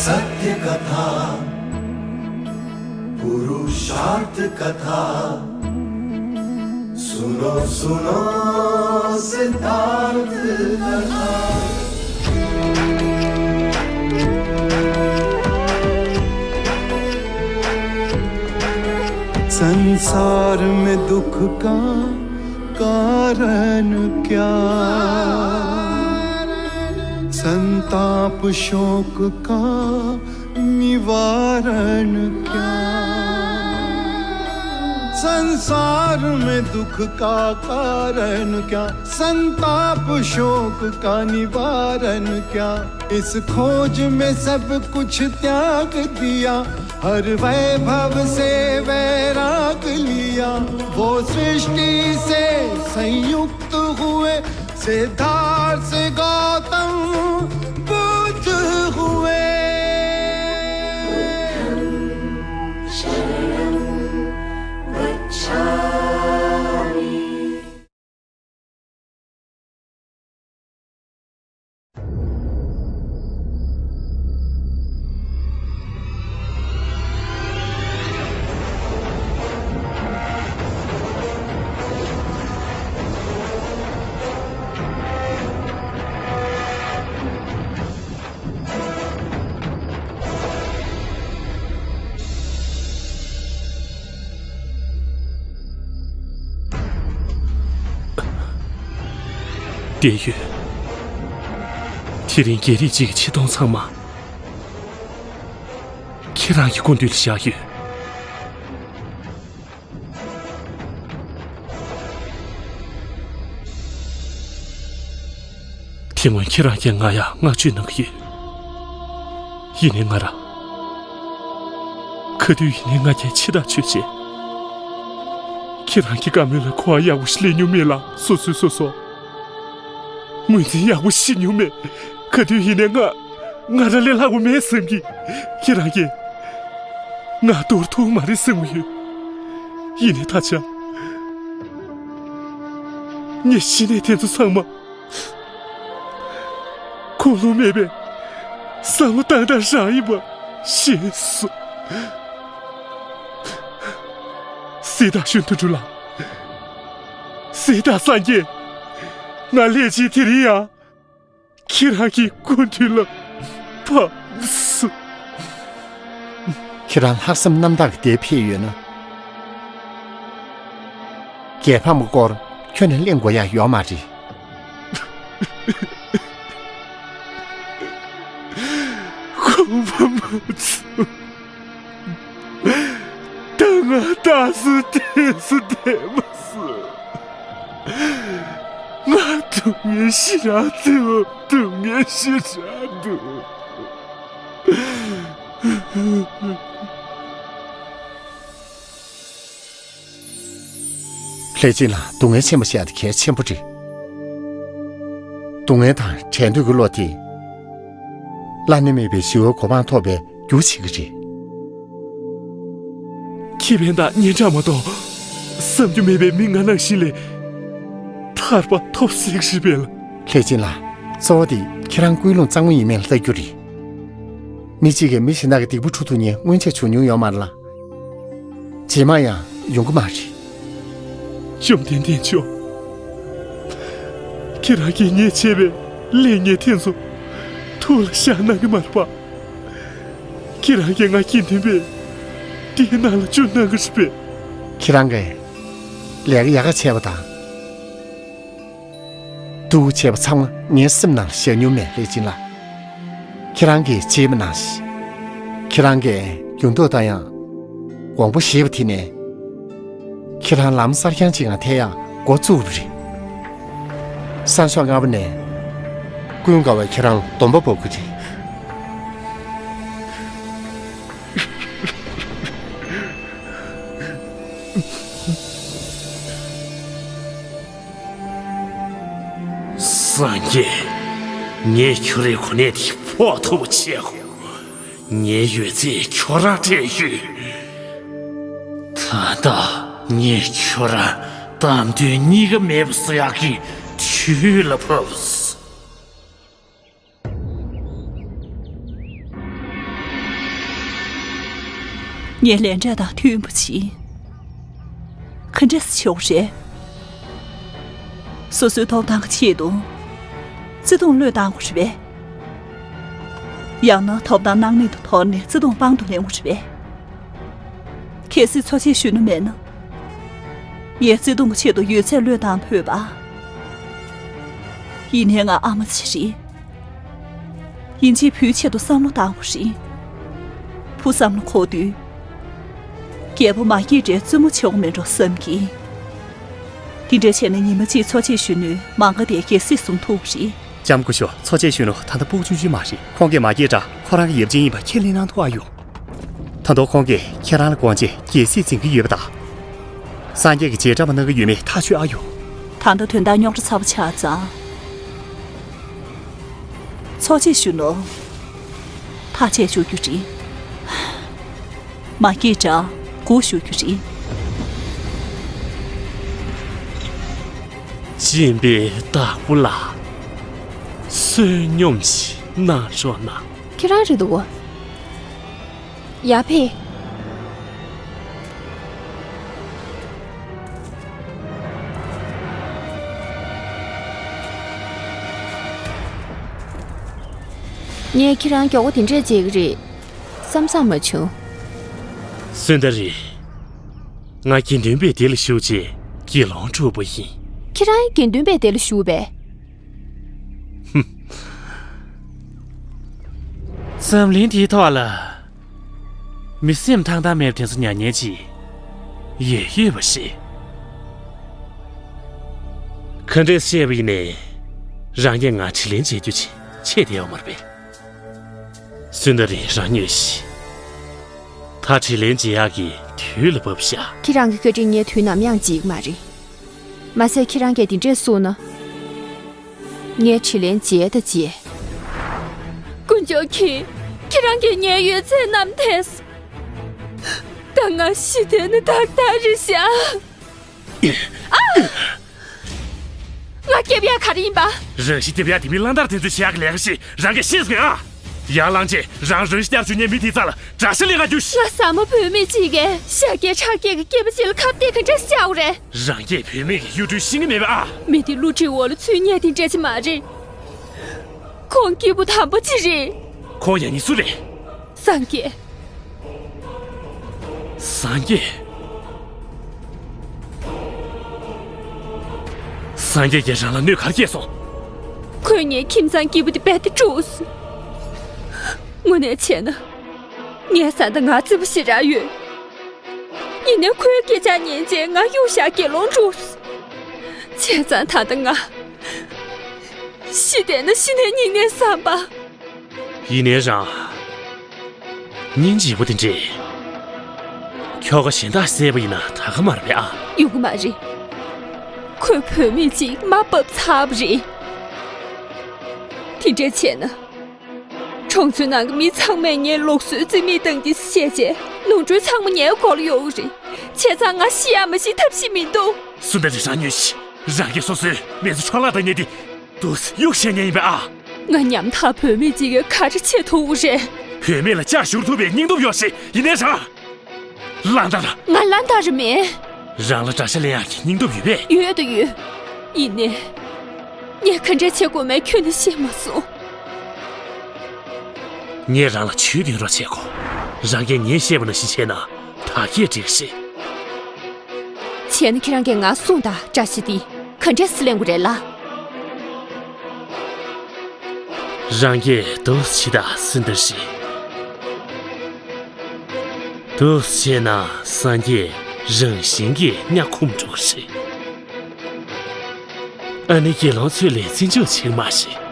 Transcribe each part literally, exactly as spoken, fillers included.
सत्य कथा, पुरुषार्थ कथा, सुनो सुनो सिद्धार्थ कथा। संसार में दुख का कारण क्या? संताप शोक का निवारण क्या? संसार में दुख का कारण क्या? संताप शोक का निवारण क्या? इस खोज में सब कुछ त्याग दिया, हर वैभव से वैराग लिया। वो सृष्टि से संयुक्त हुए, सिद्धार्थ से गौतम बुद्ध हुए। བསྟན་ཡོད། དེ་རིང་རྒྱལ་རིགས་གཅིག་གི་ཆེ་མཐོང་ཚང་མ་ཁྱེད་རང་གི་སྐུ་མདུན་ལ་བཞག་ཡོད། དེ་སྔོན་ཁྱེད་རང་གིས་ང་ཡ་བསྔགས་བརྗོད་གནང་གི་ཡོད། ཡིན་ནའི་ང་ར། ག་དུས་ཡིན་ནའི་ང་རྒྱལ་ཆེ་ཐག་ཆོད་བྱས། ཁྱེད་རང་གི་བཀའ་མོལ་ལ་གོ་བ་ཡག་པོ་ཞིག་ལེན་མྱོང་མེད་ལ། སོ་སོའི་སོ་སོ། ངོས་འཛིན་ཡག་པོ་ཞིག་མྱོང་མེད། ག་དུས་ཡིན་ནའི་ང་ང་ར་ལས་ལྷག་པ་མེད་བསམ་གི། ཁྱེད་རང་གིས་ང་འདོར་ཐུབ་མ་རེད་བསམ་གི་ཡོད། ཡིན་ནའི་ད་ཆ་ངས་ཤི་ནའི་དེ་ཚོ་ཚང་མ་ཁུངས་ལུང་མེད་པའི་བསམ་བློ་བཏང་སྟངས་རང་ཡིན་པ་ཤེས་སོང་། སྲིད་དང་གཞོན་དུ་འགྲོ་ལ། སྲིད་དང་སངས་རྒྱས། ང་ལས་ཅི་དེ་རིང་ཡང་ཁྱེད་རང་གི་སྐུ་མདུན་ལ་ཕབ་སོང་། ཁྱེད་རང་ལྷག་བསམ་རྣམ་དག་གི་འདིར་ཕེབས་ཡོད་ན། རྒྱལ་ཕམ་གྱི་སྐོར་ཁྱོན་ནས་གླེང་དགོས་ཡ་ཡོད་མ་རེད། ཁོམ་པ་མ་ཚོམས། ད་ང་རྟགས་སུ་དེ་སུ་བསྡད་མ་སོང་། ང་སྡུག་བསྔལ་ཞེ་དྲག་འདུག་སྡུག་བསྔལ་ཞེ་དྲག་འདུག་ལྷས་སྦྱིན་ལགས། སྡུག་བསྔལ་ཆེན་པོ་བཤད་དེ་གལ་ཆེན་པོ་རེད། སྡུག་བསྔལ་དང་བྲལ་འདོད་ཀྱི་བློ་དེ། བླ་ན་མེད་པའི་ཞི་བའི་གོ་འཕང་ཐོབ་པའི་རྒྱུ་བྱེད་ཀྱི་རེད། ཁེ་ཕན་དང་སྙན་གྲགས་མ་གཏོགས། བསམ་རྒྱུ་མེད་པའི་མི་ང་ནང་བཞིན་ལས་ཐར་པ་ཐོབ་སྲིད་ཀྱི་རེད་པས་ལགས། ལྷས་སྦྱིན་ལགས། གཙོ་བོ་དེ་ཁྱེད་རང་ཀུན་སློང་གཙང་མ་ཡིན་མིན་ལ་ལྟ་རྒྱུ་རེད། མི་གཅིག་གིས་མི་གཞན་དག་གི་སྡིག་པ་འཁྲུ་ཐུབ་མཁན་སྔོན་ཆད་བྱུང་མྱོང་ཡོད་མ་རེད་ལ། རྗེས་མ་ཡང་ཡོང་གི་མ་རེད། བཅོམ་ལྡན་འདས་མཆོག་ཁྱེད་རང་གིས་ངས་བྱས་པའི་ལས་ངན་དེ་ཚོ་ཐུགས་ལ་བཞག་གནང་གི་མ་རེད་པ། ཁྱེད་རང་གིས་ང་དགེ་འདུན་པའི་སྡེའི་ནང་ལ་བཅུག་གནང་གི་རེད་པས། ཁྱེད་རང་གིས་ལས་ཀ་ཡག་ག་བྱས་པ་དང་། སྡུག་བྱས་པ་ཚང་མ་ངའི་སེམས་ནང་ལ་བཞག་མྱོང་མེད། ལྷས་སྦྱིན་ལགས། ཁྱེད་རང་གིས་བྱས་པ་ནང་བཞིན། ཁྱེད་རང་གིས་ཡོང་ཐོག་དང་ཡང་དགོངས་པ་བཞེས་པ་དེ་ནས། ཁྱེད་རང་ལམ་གསར་རྐྱང་ཅིག་ངང་ཐད་ཡག་འགོ་བཙུགས་པ་རེད། སང་ཞོགས་སྔ་པོ་ནས་ཀུན་དགའ་བོས་ཁྱེད་རང་ལ་སྡོམ་པ་འབོག་གི་རེད། སངས་རྒྱས། ངས་ཁྱོད་རའི་གོ་གནས་དེ་ཕོག་ཐུབ་པ་བྱེད་དགོས། ངའི་ཡོད་ཚད་ཁྱོད་རང་སྤྲད་ཡོད། ད་ལྟ་ངས་ཁྱོད་རང་གཏམ་དོན་གཉིས་ཀ་མེད་པ་བཟོ་ཡག་གི་དུས་ལ་བབས། ངས་ལན་འབྲས་དང་མཐུན་པ་བྱེད། ག་འདྲས་སེ་བྱེད་དགོས་རེད། སོ་སོའི་ཐོབ་ཐང་གི་ཆེད་དུ་བརྩེ་དུང་བློས་བཏང་དགོས་རེད་པས། ཡང་ན་ཐོབ་ཐང་སྣང་མེད་དུ་དོར་ནས་བརྩེ་དུང་པང་དུ་ལེན་དགོས་རེད་པས། གལ་སྲིད་འཚོ་བྱེད་གཞོན་ནུ་མེད་ན། ངས་བརྩེ་དུང་གི་ཆེད་དུ་ཡོད་ཚད་བློས་བཏང་ཕོད་པ། ཡིན་ནའི་ང་ཨ་མ་ཅིག་རེད། ཡིན་གཅིག་བུའི་ཆེད་དུ་བསམ་བློ་བཏང་དགོས་རེད། བུ་བསམ་བློ་འཁོར་དུས། རྒྱལ་པོ་མ་སྐྱེས་དགྲའི་བཙུན་མོ་བྱེད་དགོས་མེད་འགྲོ་བསམ་གྱིས། དེ་འདྲ་བྱས་ན་ཉི་མ་གཅིག་འཚོ་བྱེད་གཞོན་ནུའི་མང་ག་དེ་རྒྱལ་སྲིད་བཟུང་ཐུབ་རེད། ལྕམ་སྐུ་ཞབས། འཚོ་བྱེད་གཞོན་ནུ་ད་ལྟ་སྤུ་གུ་ཆུང་ཆུང་མ་རེད། ཁོང་གིས་མ་སྐྱེས་དགྲ་ཁོ་རང་གི་ཡབ་ཆེན་ཡིན་པ་ཁས་ལེན་གནང་ཐུབ་ཨ་ཡོང་། ད་དུང་ཁོང་གིས་ཁྱེད་རང་ལ་དགོངས་བྱས་རྒྱལ་སྲིད་འཛིན་གྱི་ཡོད་པ་དང་། སངས་རྒྱས་ཀྱི་རྗེས་འབྲང་པ་གནང་གི་ཡོད་མེད་ཐག་ཆོད་ཨ་ཡོང་། ད་ལྟ་དོན་དག་རྙོག་དྲ་ཚ་པོ་ཆགས་ཙང་། འཚོ་བྱེད་གཞོན་ནུ། ཐག་བཅད་བཅུག་རྒྱུ་རེད། མ་སྐྱེས་དགྲ་སྒུག་བཞུགས་རྒྱུ་རེད། སྦྱིན་པའི་བདག་པོ་ལ་བསོད་སྙོམས་ཤིག་གནང་རོགས་གནང་། ཁྱེད་རང་རེད་འདུག་གོ། ཡ་ཕེ། ངས་ཁྱེད་རང་མགྱོགས་པོ་དེ་འདྲས་བྱེད་ཀྱི་རེད་བསམ་བསམ་མ་བྱུང་། སུན་དར་རི། ང་དགེ་འདུན་པའི་སྡེ་ལ་ཞུགས་རྗེས་དགེ་སློང་གྲུབ་པ་ཡིན། ཁྱེད་རང་དགེ་འདུན་པའི་སྡེ་ལ་ཞུགས་པས། འཛམ་གླིང་འདིའི་ཐོག་ལ། མི་སེམས་ཐང་ཐང་མེད་པ་དེ་ཚོ་ཉར་མཁན་ཅིག་ཡོད་ཡོད་པ་ཞིག་ག་འདྲས་བཤད་པ་ཡིན་ནའི། རང་གིས་ང་དྲིན་ལན་འཇལ་རྒྱུ་ཅིག་ཆད་བསྡད་ཡོད་མ་རེད་པས། སུན་དར་རི་རང་ཉོས་ཤིག་ད་དྲིན་ལན་འཇལ་ཡག་གི་དུས་ལ་བབས་ཤག་ཁྱེད་རང་གི་བཀའ་དྲིན་ངས་དུས་ནམ་ཡང་བརྗེད་ཀྱི་མ་རེད། མ་ཟད་ཁྱེད་རང་གིས་འདི་འདྲས་གསུངས་ན། ངས་དྲིན་ལན་འཇལ་དང་འཇལ། དཀོན་མཆོག་གིས་ཁྱེད་རང་གིས་ངའི་ཡོད་ཚད་བསྣམས་ཐལ། ད་ང་ཤི་བསྡད་ན་ཏག་ཏག་རེད་ཤག་ཨ། ང་སྐྱེབ་ཡག་ག་རེ་ཡིན་པ། རང་ཤི་སྐྱེབ་ཡག་དེ་མི་གླང་དར་དེ་ཚོས་བྱེད་ཡག་གི་ལས་ཀ་ཞིག་རང་གིས་ཤེས་སོང་ཨ། ཡར་ལངས་རྗེས་རང་རང་ཤི་བསྐྱར་བཅུག་མཁན་མི་དེའི་རྩ་ལ་དགྲ་ཤ་ལེན་ག་རྒྱུ། ང་ཟ་མ་བུད་མེད་ཅིག་གིས་ཤ་སྐྱེས་ཁྲག་སྐྱེས་ཀྱི་སྐྱེས་པ་ཅིག་ལ་ཁ་གཏད་ག་འདྲ་བྱ་དགོས་རེད། རང་སྐྱེས་བུད་མེད་ཀྱི་གཡུ་སྒྲོན་ཤེས་ཀྱི་མེད་པས་ཨ། མི་དེ་བསླུ་བྲིད་འོག་ལ་ཚུད་མཁན་དེ་འདྲ་ཅིག་མ་རེད། ཁོང་སྐྱེས་བུ་དམ་པ་ཅིག་རེད། ཁོང་ཡང་ནི་སུ་རེད། སངས་རྒྱས། སངས་རྒྱས། སངས་རྒྱས་ཀྱིས་རང་ལ་གནོད་ག་རེ་བསྐྱལ་སོང་། ཁོས་ངའི་ཁྱིམ་ཚང་སྐྱིད་པོ་དེ་རྦད་དེ་དཀྲུགས། དངོས་གནས་བྱས་ན། ངའི་བཟའ་ཟླ་ང་བརྩི་བ་ཞེ་དྲག་ཡོད། ཡིན་ནའི་ཁོའི་སྐད་ཆ་ཉན་རྗེས་ང་གཡུག་བཞག་དགེ་སློང་བསྒྲུབས། བྱས་ཙང་ད་ལྟ་ང་། ཤི་བསྡད་ན་ཤི་ནའི་སྙིང་ནད་བསམ་པ། ཡིན་ནའི་རང་། སྙིང་རྗེ་པོ་དེ་འདྲས། ཁྱོ་ག་གཞན་དག་བསད་པ་ཡིན་ན་ད་ག་མ་རེད་པས་ཨ། ཡོང་གི་མ་རེད། ཁོས་བུད་མེད་ཅིག་མ་བབས་ཚར་བ་རེད། དེ་འདྲས་བྱས་ན། གྲོང་ཚོའི་ནང་གི་མི་ཚང་མས་ངའི་ལུགས་སྲོལ་རྩིས་མེད་བཏང་གི་བཤད་རྗེས་ནོར་འཁྲུལ་ཚང་མ་ངའི་མགོ་ལ་ཡོང་གི་རེད། བྱས་ཙང་ང་ཤི་ཡག་མ་ཤི་ཐབས་ཤེས་མི་འདུག་སུ་འདྲ་རེད་རང་ཉོན་ཤིག་རང་གིས་སོ་སོའི་མི་ཚེ་འཕྲོ་བརླག་བཏང་མཁན་དེ། འདུག་སེ་གཡུག་བཞག་མཁན་ཡིན་པས་ཨ། ང་ཉམ་ཐག་བུད་མེད་ཅིག་གིས་ག་རེ་བྱེད་ཐུབ་རེད། བུད་མེད་ལ་ལྕགས་ཞུར་ཐུབ་པའི་སྙིང་སྟོབས་ཡོད་ཤེས་ཡིན་ནའི་རང་། གླང་དར། ང་གླང་དར་མིན། རང་ལ་དགྲ་ཤ་ལེན་ཡག་གི་སྙིང་སྟོབས་ཡོད་པས། ཡོད་དང་ཡོད། ཡིན་ནའི། ངས་ག་འདྲས་བྱེད་དགོས་མིན་ཁྱོན་ནས་ཤེས་མ་སོང་། ངས་རང་ལ་ཇུས་འདོན་རོགས་བྱེད་དགོས། རང་གིས་ངས་བཤད་པ་ནང་བཞིན་བྱས་ན་ད་གས་འགྲིག་རེད། བྱས་ན་ཁྱེད་རང་གིས་ང་སྲུང་དང་དགྲ་ཤ་འདི་ག་འདྲས་སེ་ལེན་དགོས་རེད་ལ། རང་གིས་འདུག་སེ་བྱེད་དང་སུན་དར་རི། འདུག་སེ་བྱས་ན་སངས་རྒྱས་རང་བཞིན་གྱིས་དམྱལ་ཁམས་འགྲོ་གི་རེད། ཨ་ནི་དགེ་སློང་ཚོས་ལས་བརྩི་འཇོག་བྱེད་མ་ཤེས།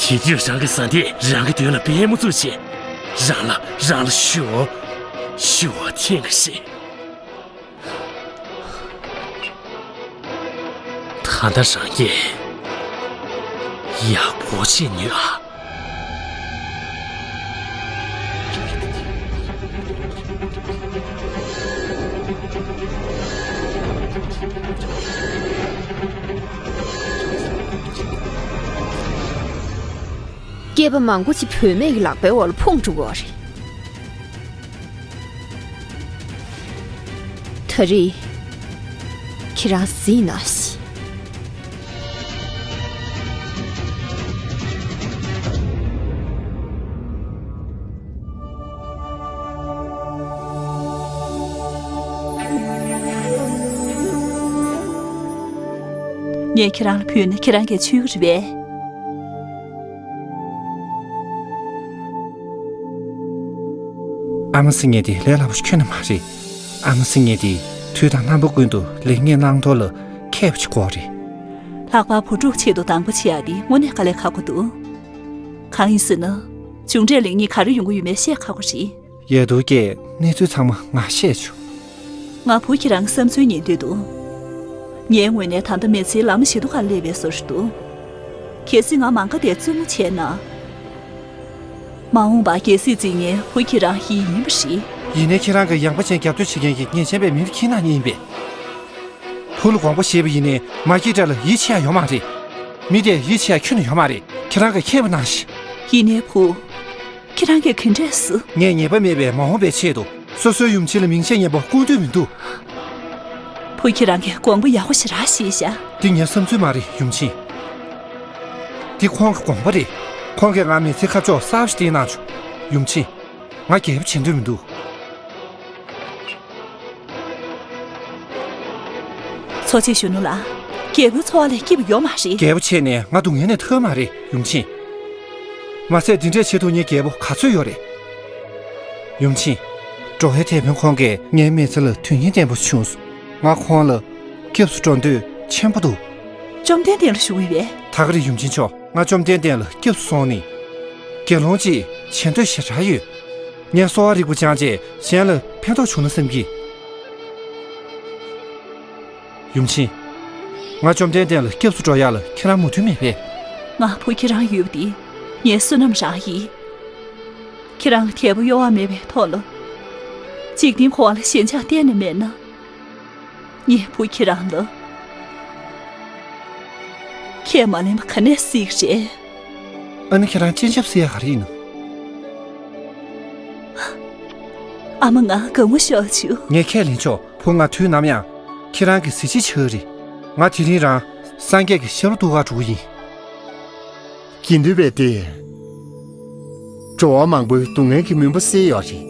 དེ་དུས་རང་གི་བཟའ་ཟླས་རང་གི་མདུན་ལ་པད་མོ་བཙུགས་བྱས། རང་ལ་རང་ལ་ཞུ་བ་ཞུ་བ་འཐེན་གི་རེད། ད་ལྟ་རང་གིས་ ཡག་པོ་བྱེད་ནུས་ཨ། སྐྱེས་པ་མང་པོ་ཅིག་བུད་མེད་ཀྱི་ལག་པའི་འོག་ལ་ཕུང་འགྲོ་གི་ཡོད་རེད། ད་རེས་ཁྱེད་རང་གཟིགས་གནང་ཞིག། ངས་ཁྱེད་རང་ལ་ཕུལ་ན་ཁྱེད་རང་གིས་མཆོད་ཀྱི་རེད་པས། ཨ་མ་ཟེར་མཁན་དེ་ལས་སླ་པོ་ཞིག་ཁྱོན་ནས་མ་རེད། ཨ་མ་ཟེར་མཁན་དེ་དུས་དང་རྣམ་པ་ཀུན་ཏུ་ལེགས་ཉེས་བླང་དོར་ལ་མཁས་པ་ཞིག་དགོས་རེད། ལྷག་པར་བུ་ཕྲུག་ཆེད་དུ་སྡང་པོ་བྱེད་ཡག་དེ་དངོས་གནས་དཀའ་ལས་ཁག་པོ་འདུག། གང་ཡིན་ཟེར་ན། མཇུག་འབྲས་ལེགས་ཉེས་ག་རེ་ཡོང་གི་ཡོད་མེད་བཤད་ཁག་པོ་རེད། ཡ་དུ་སྐྱེས། གནས་ཚུལ་ཚང་མ་ང་ཤེས་བྱུང་། ང་བུ་ཁྱེད་རང་གི་བསམ་ཚུལ་ཉན་འདོད་འདུག། ངའི་ངོས་ནས་ད་ལྟ་མི་ཚེའི་ལམ་ཞེ་དྲག་སླེབས་པའི་བཟོ་ཞིག་འདུག། གལ་སྲིད་ང་མ་དགའ་དེ་བཙུན་མོ་བྱས་ན། མ་འོངས་པར་རྒྱལ་སྲིད་འཛིན་མཁན་བུ་ཁྱེད་རང་ཡིན་ཡིན་པ་རེད། ཡིན་ནའི་ཁྱེད་རང་གི་ཡངས་པ་ཅན་རྒྱབ་སྐྱོར་བྱེད་མཁན་གྱི་ཉེས་ཅན་པའི་མི་ཁྱེད་རང་ཡིན་པས། བུ་ལ་དགོངས་པ་བཞེས་པ་ཡིན་ནའི་མ་སྐྱེས་དགྲ་ལ་ཡིད་ཆེས་ཡ་ཡོད་མ་རེད། མི་དེ་ཡིད་ཆེས་ཡ་ཁྱོན་ནས་ཡོད་མ་རེད། ཁྱེད་རང་གིས་མཁྱེན་པ་གནང་ཞིག། ཡིན་ནའི་བུ། ཁྱེད་རང་གིས་ག་འདྲས་སུ། ངས་ཉེས་པ་མེད་པའི་མ་འོངས་པའི་ཆེད་དུ་སོ་སོའི་ཡུམ་ཆེན་ལ་མིང་ཆད་ངན་པ་བསྐུར་འདོད་མི་འདུག། བུ་ཁྱེད་རང་གིས་དགོངས་པ་ཡག་པོ་ཞེ་དྲག་བཞེས་ཤག། འདི་ངའི་བསམ་ཚུལ་མ་རེད་ཡུམ་ཆེན། འདི་ཁོང་གི་དགོངས་པ་རེད། ཁོང་གིས་ང་མི་ཚེའི་ཁ་ཕྱོགས་གསར་པ་ཞིག་བསྟན་གནང་བྱུང་། ཡུམ་ཆེན། ང་རྒྱལ་པོ་བྱེད་འདོད་མི་འདུག། འཚོ་བྱེད་གཞོན་ནུ་ལགས། རྒྱལ་པོའི་འཚོ་བ་ལས་སྐྱིད་པ་ཡོད་མ་རེད། རྒྱལ་པོ་བྱས་ནས་ང་སྡུག་བསྔལ་ནས་ཐར་མ་རེད་ཡུམ་ཆེན། མ་ཟད་འདི་འདྲས་བྱེད་ཐུབ་མཁན་རྒྱལ་པོ་ག་ཚོད་ཡོད་རེད། ཡུམ་ཆེན། འགྲོ་བའི་དེད་དཔོན་ཁོང་གིས་ངའི་མི་ཚེ་ལ་དོན་སྙིང་ལྡན་པོ་བྱུང་སོང་། ང་ཁོང་ལ་སྐྱབས་སུ་འགྲོ་འདོད་ཆེན་པོ་འདུག། བཅོམ་ལྡན་འདས་ལ་ཞུ་གི་ཡོད་པས། ད་ག་རེད་ཡུམ་ཆེན་མཆོག། ང་བཅོམ་ལྡན་འདས་ལ་སྐྱབས་སུ་སོང་ནས། དགེ་སློང་ཅིག་བྱེད་འདོད་ཞེ་དྲག་ཡོད། ངས་གསོ་བ་རིག་པ་སྦྱངས་རྗེས་གཞན་ལ་ཕན་ཐོགས་བྱུང་ན་བསམ་གྱི། ཡུམ་ཆེན། ང་བཅོམ་ལྡན་འདས་ལ་སྐྱབས་སུ་འགྲོ་ཡག་ལ་ཁྱེད་རང་མོས་མཐུན་མེད་པས། ང་བུ་ཁྱེད་རང་ཡོད་པ་འདི་ངའི་བསོད་ནམས་རང་ཡིན། ཁྱེད་རང་ལ་དད་པ་གཡོ་བ་མེད་པའི་ཐོག་ལ། འཇིག་རྟེན་འཁོར་བ་ལ་ཞེན་ཆགས་གཏན་ནས་མེད་ན། ངས་བུ་ཁྱེད་རང་ལ་ཁས་མ་ལེན་པ་ག་ནས་སྲིད་ཀྱི་རེད། ཨ་ནི་ཁྱེད་རང་སྤྱན་ཆབ་བསིལ་ཡག་ག་རེ་ཡིན་ནམ། ཨ་མ་ང་དགའ་མོ་ཤོར་བྱུང་། ངས་ཁས་ལེན་ཆོག། བུ་ང་དུས་ནམ་ཡང་ཁྱེད་རང་གི་གཟི་བརྗིད་ཆགས་རེད། ང་དེ་རིང་རང་སངས་རྒྱས་ཀྱི་ཞབས་ལ་གཏུག་གར་འགྲོ་གི་ཡིན། དགེ་འདུན་པས་ཏེ། འགྲོ་བ་མང་པོའི་སྡུག་བསྔལ་གྱི་མུན་པ་སེལ་ཡོད་རེད།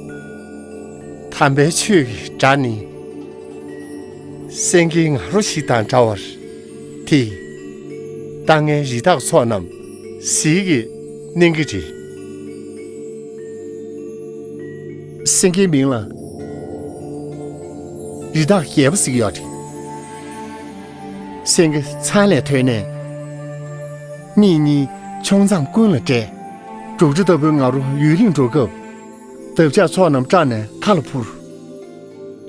དམ་པའི་ཆོས་ཀྱི་སྒྲ་ནི། སེང་གེའི་ང་རོ་ཞིག་དང་འདྲ་བར། དེས་ལྟ་མཁན་རི་དྭགས་ཚོགས་རྣམས་ཟིལ་གྱིས་གནོན་གྱི་རེད། སེང་གེའི་མིང་ལ་རི་དྭགས་རྒྱལ་པོ་ཟེར་གྱི་ཡོད་རེད། སེང་གེ་ཚང་ལས་ཐོན་ནས། མིག་གཉིས་མཆོང་མཛངས་ཀུན་ལ་བགྲད། འབྲུག་སྒྲ་ལྟ་བུའི་ང་རོ་ཡུན་རིང་སྒྲོག་སྐབས། འདབ་ཆགས་ཚོགས་རྣམས་སྐྲག་ནས་མཐའ་ལ་འཕུར།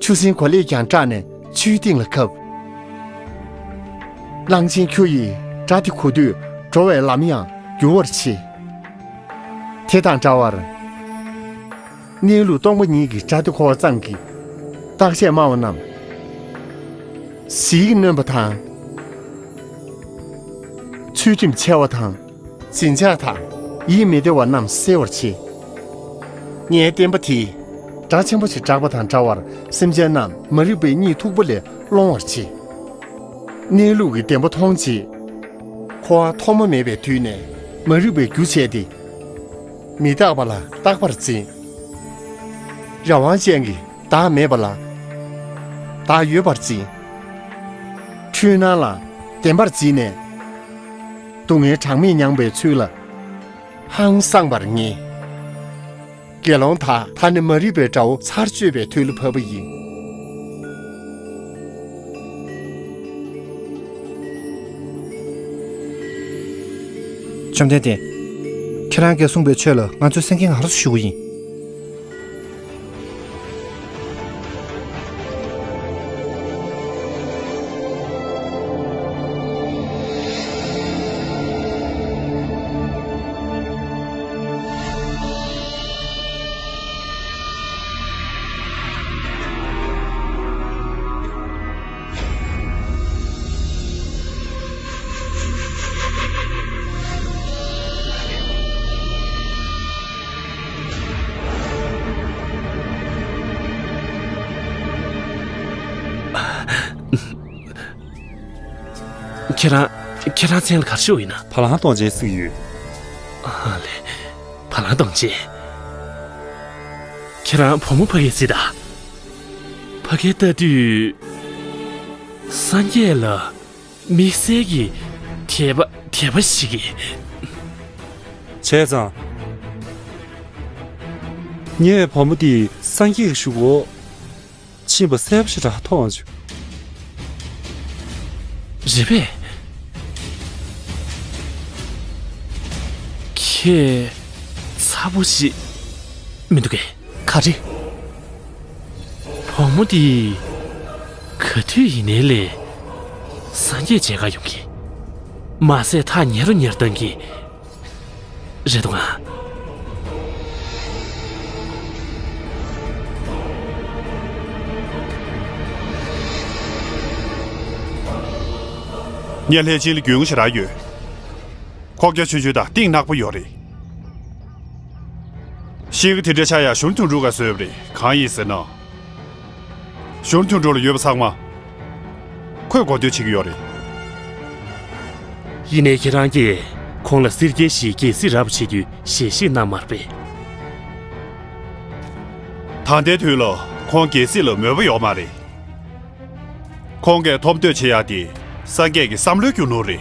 ཆུ་སྲིན་གོ་ལེགས་ཀྱང་སྐྲག་ནས་ཆུའི་གཏིང་ལ་གབ། གླང་ཆེན་ཁྱུ་ཡིས་སྒྲ་དེ་གོ་དུས་འགྲོ་བའི་ལམ་ཡང་འགྱུར་བར་བྱེད། དེ་དང་འདྲ་བར། གནས་ལུགས་སྟོང་པ་ཉིད་ཀྱི་སྒྲ་དེ་གོ་བ་ཙམ་གྱིས་བརྟག་དཔྱད་སྨྲ་བ་རྣམས་ཟིལ་གྱིས་གནོན་པ་དང་། ཚུལ་ཁྲིམས་འཆལ་བ་དང་། འཛིན་ཆགས་དང་ཡིད་མི་བདེ་བ་རྣམས་སེལ་བར་བྱེད། ངའི་བསྟན་པ་དེས་སྒྲ་ཆེན་པོ་ཞིག་བསྒྲགས་པ་དང་འདྲ་བར་སེམས་ཅན་རྣམས་མ་རིག་པའི་གཉིད་འཐུག་པ་ལས་སློང་བར་བྱེད། གནས་ལུགས་ཀྱི་བདེན་པ་མཐོང་རྗེས། འཁོར་བ་ཐོག་མ་མེད་པའི་དུས་ནས་མ་རིག་པའི་རྒྱུ་བྱས་ཏེ། མི་རྟག་པ་ལ་རྟག་པར་འཛིན། རང་དབང་ཅན་གྱི་བདག་མེད་པ་ལ་བདག་ཡོད་པར་འཛིན། འཁྲུལ་སྣང་ལ་བདེན་པར་འཛིན་ནས། སྡུག་བསྔལ་གྲངས་མེད་མྱངས་པའི་ཚུལ་ལ་ཧང་སངས་པར་ངེས། དགེ་སློང་དག་ད་ནི་མ་རིག་པའི་དགྲ་བོ་ཚར་གཅོད་པའི་དུས་ལ་བབ་པ་ཡིན། བཅོམ་ལྡན་འདས། ཁྱེད་རང་གིས་གསུངས་པའི་ཆོས་ལ་ང་ཚོས་སེང་གེ་ང་རོ་ཞུ་གི་ཡིན། ཁྱེད་རང་ཁྱེད་རང་མཚན་ལ་ག་རེ་ཞུ་ཡིན་ན། བ་ལང་གཏོང་ཅན་ཟིག་ཡོད། ཨ་ལེ། བ་ལང་གཏོང་ཅན། ཁྱེད་རང་བུ་མོ་ཕ་གིར་གཟིགས་དང་། ཕ་གིར་ལྟ་དུས། སངས་རྒྱས་ལ་དམིགས་བསལ་གྱི་དད་པ་དད་པ་ཞིག་གིས། བྱས་ཙང་། ངས་བུ་མོ་འདི་སངས་རྒྱས་ཀྱི་བཞུགས་གོ་ཕྱིན་པ་གསལ་པོ་ཞེ་དྲག་མཐོང་བྱུང་། རེད་པས། ཁྱེད་ཚ་པོ་ཞིག་མི་འདུག་གས། ག་རེ། བུ་མོ་འདི་ག་དུས་ཡིན་ནའི་ལས་སངས་རྒྱས་མཇལ་ག་ཡོང་གི། མ་ཟད་ཐག་ཉེ་རུ་ཉེ་རུ་བཏང་གི། རེད་འདུག་ཨ། ངས་ལྷས་སྦྱིན་ལ་རྒྱུས་མངའ་ཞེ་དྲག་ཡོད། ཁོག་རྒྱ་ཆུང་ཆུང་དང་གཏིང་ནག་པོ་ཡོད་རེད། གཤིས་ཀ་དེ་འདྲ་ཆགས་ཡ་ཞུན་ཐུང་ཕྲུག་ག་བཟོས་པ་རེད། གང་ཡིན་ཟེར་ན། ཞུན་ཐུང་ཕྲུག་ལ་ཡོད་པ་ཚང་མ་ཁོས་གོ་ཐོས་བྱེད་ཀྱི་ཡོད་རེད། ཡིན་ནའི་ཁྱེད་རང་གིས་ཁོང་ལ་སེར་སྐྱའི་ཞིག་རྒྱལ་སྲིད་རབ་བྱེད་རྒྱུའི་ཞལ་བཞེས་གནང་མ་རེད་པས། ད་ལྟའི་དུས་ལ་ཁོང་རྒྱལ་སྲིད་ལ་མོས་པ་ཡོད་མ་རེད། ཁོང་གིས་ཐོབ་འདོད་བྱེད་ཡག་དེ་སངས་རྒྱས་ཀྱི་བསམ་བློའི་རྒྱུ་ནོར་རེད།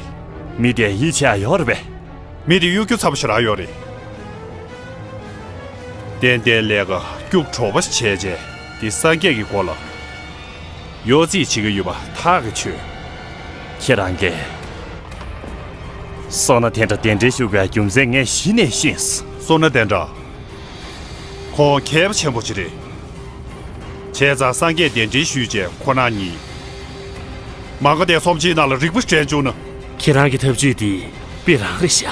མི་དེ་ཡིད་ཆེས་ཡག་ཡོད་རེད་པས། མི་དེ་གཡོ་སྒྱུ་ཚ་པོ་ཞེ་དྲག་ཡོད་རེད། ཏན་ཏན་ལས་ཀ་སྐྱུག་བྲོ་བ་ཞིག་བྱས་རྗེས་དེ་སངས་རྒྱས་ཀྱི་མགོ་ལ་གཡོ་རྩིས་བྱེད་ཀྱི་ཡོད་པ་ཐག་གིས་ཆོད། ཁྱེད་རང་གིས་སོ་ན་དེ་འདྲ་གདན་འདྲེན་ཞུ་དགོས་རྒྱུ་མཚན་ངས་གཞི་ནས་ཤེས་སོང་། སོ་ན་དེ་འདྲ། ཁོང་མཁས་པ་ཆེན་པོ་ཅིག་རེད། བྱས་ཙང་སངས་རྒྱས་གདན་འདྲེན་ཞུས་རྗེས་ཁོ་ན་ཉིད་མ་ག་དྷའི་ཚོམས་ཆེན་ནང་ལ་རིག་པ་སྤྲད་བཅུག་ན། ཁྱེད་རང་གི་ཐབས་ཇུས་འདི་དཔེ་རང་རེད་ཤག་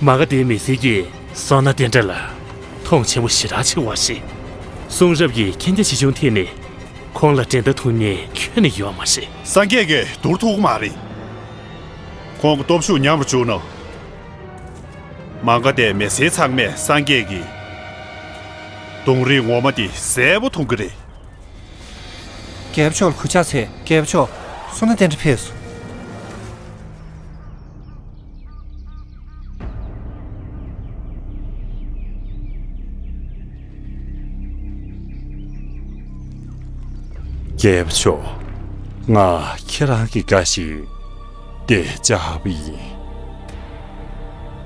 མ་ག་དྷའི་མི་སེར་གྱིས་སོ་ན་དེ་འདྲ་ལ་མཐོང་ཆེན་པོ་ཞེ་དྲག་ཆེ་བ་ཞིག་གསུང་རབ་ཀྱི་མཁྱེན་རྒྱ་ཆེ་ཆུང་ཐད་ནས་ཁོང་ལ་འགྲན་ཟླ་ཐུབ་མཁན་ཁྱོན་ནས་ཡོད་མ་རེད། སངས་རྒྱས་ཀྱིས་བསྡུར་ཐུབ་ཀྱི་མ་རེད། ཁོང་གི་སྟོབས་ཤུགས་ཉམས་རུ་བཅུག་ན། མ་ག་དྷའི་མི་སེར་ཚང་མས་སངས་རྒྱས་ཀྱི་གདོང་རིས་ངོ་མ་དེ་གསལ་པོ་མཐོང་གི་རེད། རྒྱལ་པོ་མཆོག་ལ་གུས་ཕྱག་འཚལ། རྒྱལ་པོ་མཆོག་སོ་ན་དེ་འདྲ་ཕེབས་སོང་། རྒྱལ་པོ་མཆོག་ང་ཁྱེད་རང་གི་བཀའ་བཞིན་དེ་བཅར་བ་ཡིན།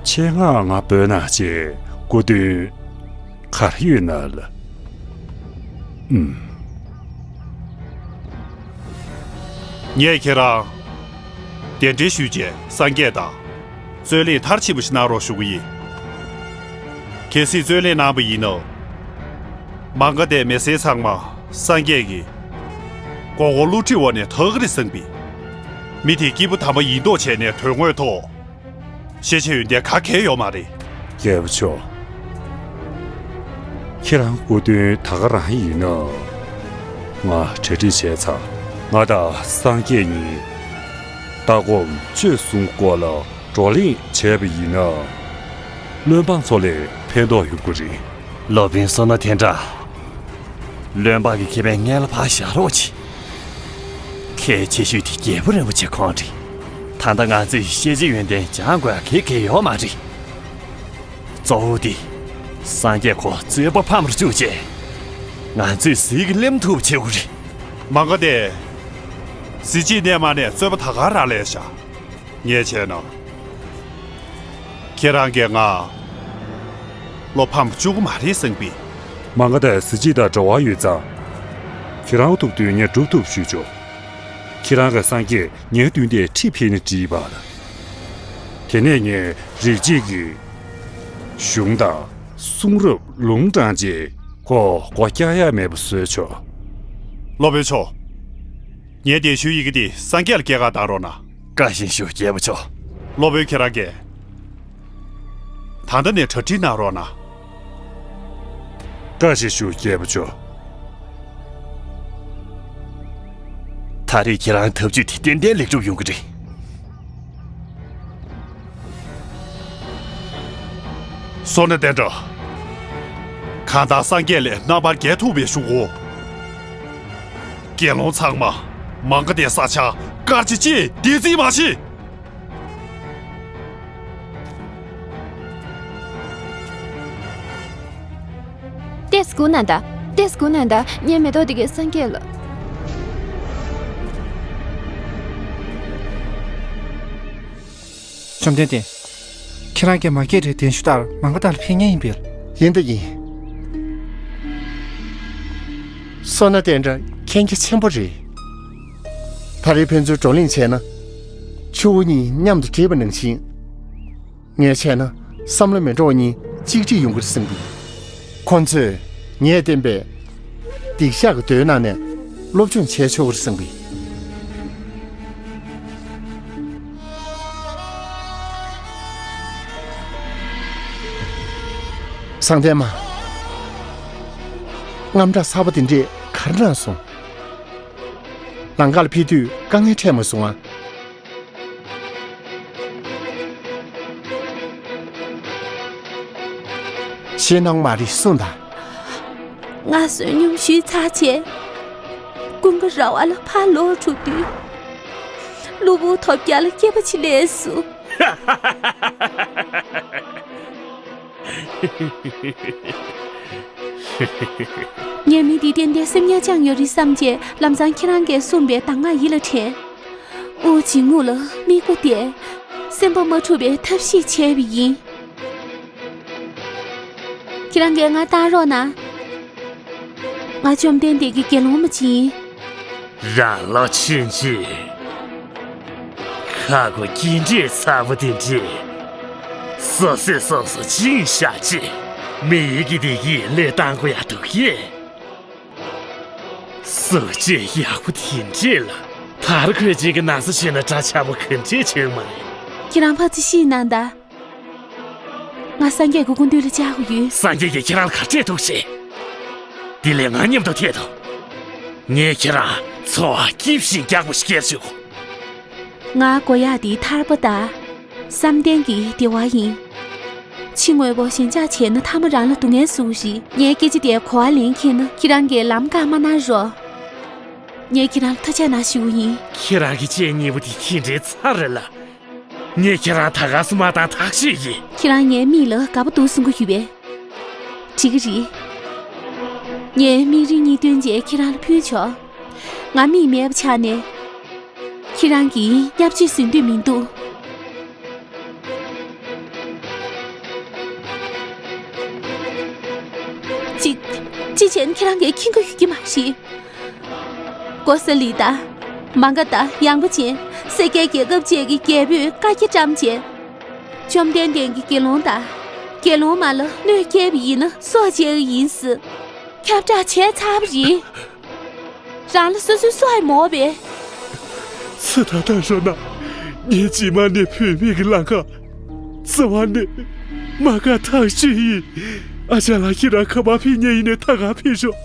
ཆེད་མངགས་ང་བོད་ནང་བྱེད་སྐུ་དོན་ག་རེ་ཡོད་ན་ལ། ཨུམ། ངས་ཁྱེད་རང་གདན་འདྲེན་ཞུས་རྗེས་སངས་རྒྱས་དང་རྩོད་གླེང་མཐར་ཕྱིན་པ་ཞིག་གནང་རོགས་ཞུ་གི་ཡིན། གལ་སྲིད་རྩོད་གླེང་གནང་པ་ཡིན་ན། མ་ག་དྷའི་མི་སེར་ཚང་མ་སངས་རྒྱས་ཀྱི་མགོ་སྐོར་བསླུ་བྲིད་འོག་ནས་ཐར་གི་རེད་བསམ་པའི། མི་དེ་སྐྱེས་བུ་དམ་པ་ཡིན་མདོག་བྱས་ནས་དོན་དངོས་ཐོག་ཤེས་བྱ་ཡོན་ཏན་ག་གེ་ཡོད་མ་རེད། རྒྱལ་པོ་མཆོག་ཁྱེད་རང་སྐུ་དོན་ད་ག་རང་ཡིན་ན། ང་གྲ་སྒྲིག་བྱས་ཚར། ང་དང་སངས་རྒྱས་གཉིས་ལྟ་སྒོམ་སྤྱོད་གསུམ་སྐོར་ལ་བགྲོ་གླེང་བྱས་པ་ཡིན་ན། བློན་འབངས་ཚོ་ལ་ཕན་ཐོགས་ཡོང་གི་རེད། སློབ་དཔོན་བསོད་ནམས་དེ་འདྲ། བློན་འབངས་ཀྱི་ཁེ་ཕན་སྔོན་ལ་ཕར་བཞག་རོགས་གྱིས། གལ་ཆེ་ཤོས་དེ་རྒྱལ་པོ་རིན་པོ་ཆེ་ཁོང་རེད། ད་ལྟ་ང་ཚོས་ཤེས་བྱ་ཡོན་ཏན་སྦྱང་དགོས་གལ་གལ་ཡོད་མ་རེད། གཙོ་བོ་དེ། སངས་རྒྱས་ཁོ་རྩོད་པ་ཕམ་རུ་བཅུག་བྱས། ང་ཚོས་ཟིལ་གྱིས་ལེམ་ཐུབ་བྱེད་དགོས་རེད། མ་ག་དྷའི་གཟི་བརྗིད་གནས་མ་ནས་རྩོད་པ་ད་ག་རང་ལས་བཞག་ངས་བྱས་ན། ཁྱེད་རང་གིས་ང་བློ་ཕམ་བཅུག་གི་མ་རེད་བསམ་པས། མ་ག་དྷའི་གཟི་བརྗིད་དང་འབྲེལ་བ་ཡོད་ཙང་། ཁྱེད་རང་ཐུབ་དོན་ངས་སྒྲུབ་ཐུབ་ཞུས་ཆོག་ཁྱེད་རང་གི་སངས་རྒྱས་ངའི་མདུན་དེར་ཁྲིད་ཕེབས་ནས་འགྲིག་པ་ལ། དེ་ནས་ངས་རིགས་གཅིག་གི་གཞུང་དང་གསུང་རབ་ལུང་དྲངས་རྗེས་ཁོ་སྒོ་བཀྱག་ཡ་མེད་པ་བཟོས་ཆོག་སློབ་དཔོན་མཆོག་ངའི་གདན་ཞུའི་ཡི་གེ་འདི་སངས་རྒྱས་ལ་སྐྱེལ་ག་བཏང་རོགས་གནང་། བཀའ་བཞིན་ཞུ། རྒྱལ་པོ་མཆོག་སློབ་དཔོན་ཁྱེད་རང་གིས་ད་ལྟ་ནས་གྲ་སྒྲིག་གནང་རོགས་གནང་། བཀའ་བཞིན་ཞུ། རྒྱལ་པོ་མཆོག་ད་རེས་ཁྱེད་རང་ཐབས་ཇུས་དེ་ཏན་ཏན་ལེགས་གྲུབ་ཡོང་གི་རེད། སོ་ན་དེ་འདྲ། གང་ལྟར་སངས་རྒྱས་ལས་རྣམ་པར་རྒྱལ་ཐུབ་པའི་གཞུང་གོ། དགེ་སློང་ཚང་མ་མ་ག་དྷའི་ས་ཆ་སྐར་གཅིག་ཅིག་བདེ་རྩིས་མ་བྱེད། སྒུག་གནང་དང་། ཏོག་ཙམ་སྒུག་གནང་དང་། ངས་མེ་ཏོག་དེ་གའི་སངས་རྒྱས་ལ། བཅོམ་ལྡན་འདས། ཁྱེད་རང་གིས་མ་སྐད་རེད་གདན་ཞུ་ལྟར་མ་འགའ་ཏང་ལ་ཕེབས་མཁན་ཡིན་པས། ཡིན་ད་ཡིན། སོ་ན་དེ་འདྲ་མཁྱེན་རྒྱ་ཆེན་པོ་རེད། ད་རེས་ཕན་ཚུན་བགྲོ་གླེང་བྱས་ན། ཆུ་བོ་གཉིས་མཉམ་དུ་འདྲེས་པ་ནང་བཞིན། ངས་བྱས་ན་བསམ་བློ་མི་འགྲོ་བ་གཉིས་གཅིག་སྒྲིལ་ཡོང་གི་རེད་བསམ་གི། ཁོ་ཚོས་ངས་བསྟན་པའི་སྡིག་བཤགས་ཀྱི་མདོའི་ནང་ནས་སློབ་སྦྱོང་བྱས་ཆོག་གི་རེད་བསམ་གི། སངས་བསྟན་མ། དངངས་སྐྲག་ཚ་པོ་དེ་འདྲས་ག་རེ་གནང་སོང་། ལམ་ཁ་ལ་ཕེབས་དུས་དཀའ་ངལ་འཕྲད་མ་སོང་ང་། ཞེད་སྣང་མ་རེད་གསུངས་དང་། ང་བསོད་སྙོམས་ཞུས་ཚར་རྗེས། ཀུན་དགའ་ར་བ་ལ་ཕར་ལོག་འགྲོ་དུས། གློ་བུར་ཐོལ་རྒྱག་ལ་སྐེད་པ་ཕྱིས་ལས་སུ། ངས་མི་འདི་ཏན་ཏན་སེམས་ཉར་བཅངས་ཡོད་རེད་བསམ་རྗེས། ལམ་སང་ཁྱེད་རང་གིས་གསུངས་པའི་གདམས་ངག་ཡིད་ལ་དྲན། དབུགས་འབྱིན་རྔུབ་ལ་མིག་དཔེ་གཏད། སེམས་པ་མ་འཁྲུགས་པའི་ཐབས་ཤེས་བྱས་པ་ཡིན། ཁྱེད་རང་གིས་ང་བཏང་རོགས་གནང་། ང་བཅོམ་ལྡན་འདས་ཀྱི་དགེ་སློང་མ་ཅིག་ཡིན། རང་ལོ་ཆུང་ཆུང་། ཁ་མགོ་སྐྱེ་འདྲེས་ཚ་པོ་དེ་འདྲས། སོ་སོས་སོ་སོ་བཅིངས་བཞག་ཅིག་མི་ཡུལ་གྱི་བདེ་སྐྱིད་བློས་བཏང་དགོས་ཡ་འདུག་གས། སྲོག་གཅོད་ཡག་པོ་དེ་འདྲས་ལ། དར་གོས་ཅན་གྱི་ན་ཚ་བྱས་ན་འདྲ་ཆགས་པོ་ག་འདྲས་བྱུང་མ་རེད། ཁྱེད་རང་ཕར་ཚུར་ཤེས་གནང་དང་། ང་སངས་རྒྱས་ཀྱི་སྐུ་མདུན་ལ་བཅར་དགོས་ཡོད། སངས་རྒྱས་ཀྱིས་ཁྱེད་རང་ལ་ག་རེ་སྤྲད་འདུག་ཟེར། དེ་ལས་ང་མཉམ་དུ་ཐད་དོ། ངས་ཁྱེད་རང་འཚོ་བ་སྐྱིད་ཞིང་རྒྱགས་པ་ཞིག་སྐྱེལ་ཆོག་ང་དགོས་ཡག་དེ་ཐར་པ་དང་། བསམ་གཏན་གྱི་བདེ་བ་ཡིན། ཕྱི་དངོས་པོ་ཞེན་ཆགས་བྱས་ན་མཐའ་མ་རང་ལ་སྡུག་བསྔལ་བཟོ་གི་རེད། ངའི་སྐད་ཆ་དེ་གོ་བ་ལེན་མཁྱེན་ན་ཁྱེད་རང་གིས་ལམ་ཁ་མ་གནང་རོགས། ངས་ཁྱེད་རང་ལ་ཐུགས་རྗེ་གནང་ཞུ་གི་ཡིན། ཁྱེད་རང་གི་ལྕེ་གཉིས་པོ་དེ་ཁྱི་འདྲའི་ཚ་རེད་ལ། ངས་ཁྱེད་རང་ད་ག་སེ་མ་བཏང་ཐག་ཆོད་ཡིན། ཁྱེད་རང་ངའི་མིག་ལ་དགའ་པོ་འདུག་གསུང་གི་ཡོད་པས། འགྲིག་གི་རེད། ངས་མིག་རིལ་གཉིས་བཏོན་རྗེས་ཁྱེད་རང་ལ་ཕུལ་ཆོག་ང་མིག་མེད་པ་ཆགས་ནས། ཁྱེད་རང་གིས་བརྙས་བཅོས་བཟོ་འདོད་མི་འདུག་ཅི། ཅི་བྱས་ན་ཁྱེད་རང་གིས་མཁྱེན་གྱི་ཡོད་ཀྱི་མ་རེད། ཀོ་ས་ལི་དང་། མ་ག་དང་། ཡངས་པ་ཅན། སེར་སྐྱའི་རྒྱལ་ཁབ་བཅས་ཀྱི་རྒྱལ་པོས་བཀའ་རྒྱ་བཀྲམ་བྱས། བཅོམ་ལྡན་འདས་ཀྱི་དགེ་སློང་དང་། དགེ་སློང་མ་ལ་གནོད་སྐྱེལ་བ་ཡིན་ན་སྲོག་བཅད་ཀྱི་ཡིན་ཟེར། ཁྱབ་བསྒྲགས་བྱས་ཚར་བ་རེད། རང་ལ་སོ་སོའི་སྲོག་ཡང་མོ་བས། ཚེ་ཐར་ཐར་ཤོག་ན། ངས་རྗེས་མ་ནས་བུད་མེད་ཀྱི་ལམ་ཁ། རྩ་བ་ནས་མ་དགའ་ཐག་ཆོད་ཡིན། ཨ་ཅག་ལགས། ཁྱེད་རང་ག་པར་ཕེབས་མཁན་ཡིན་ནའི་ད་ག་ཕེབས་ཤོག་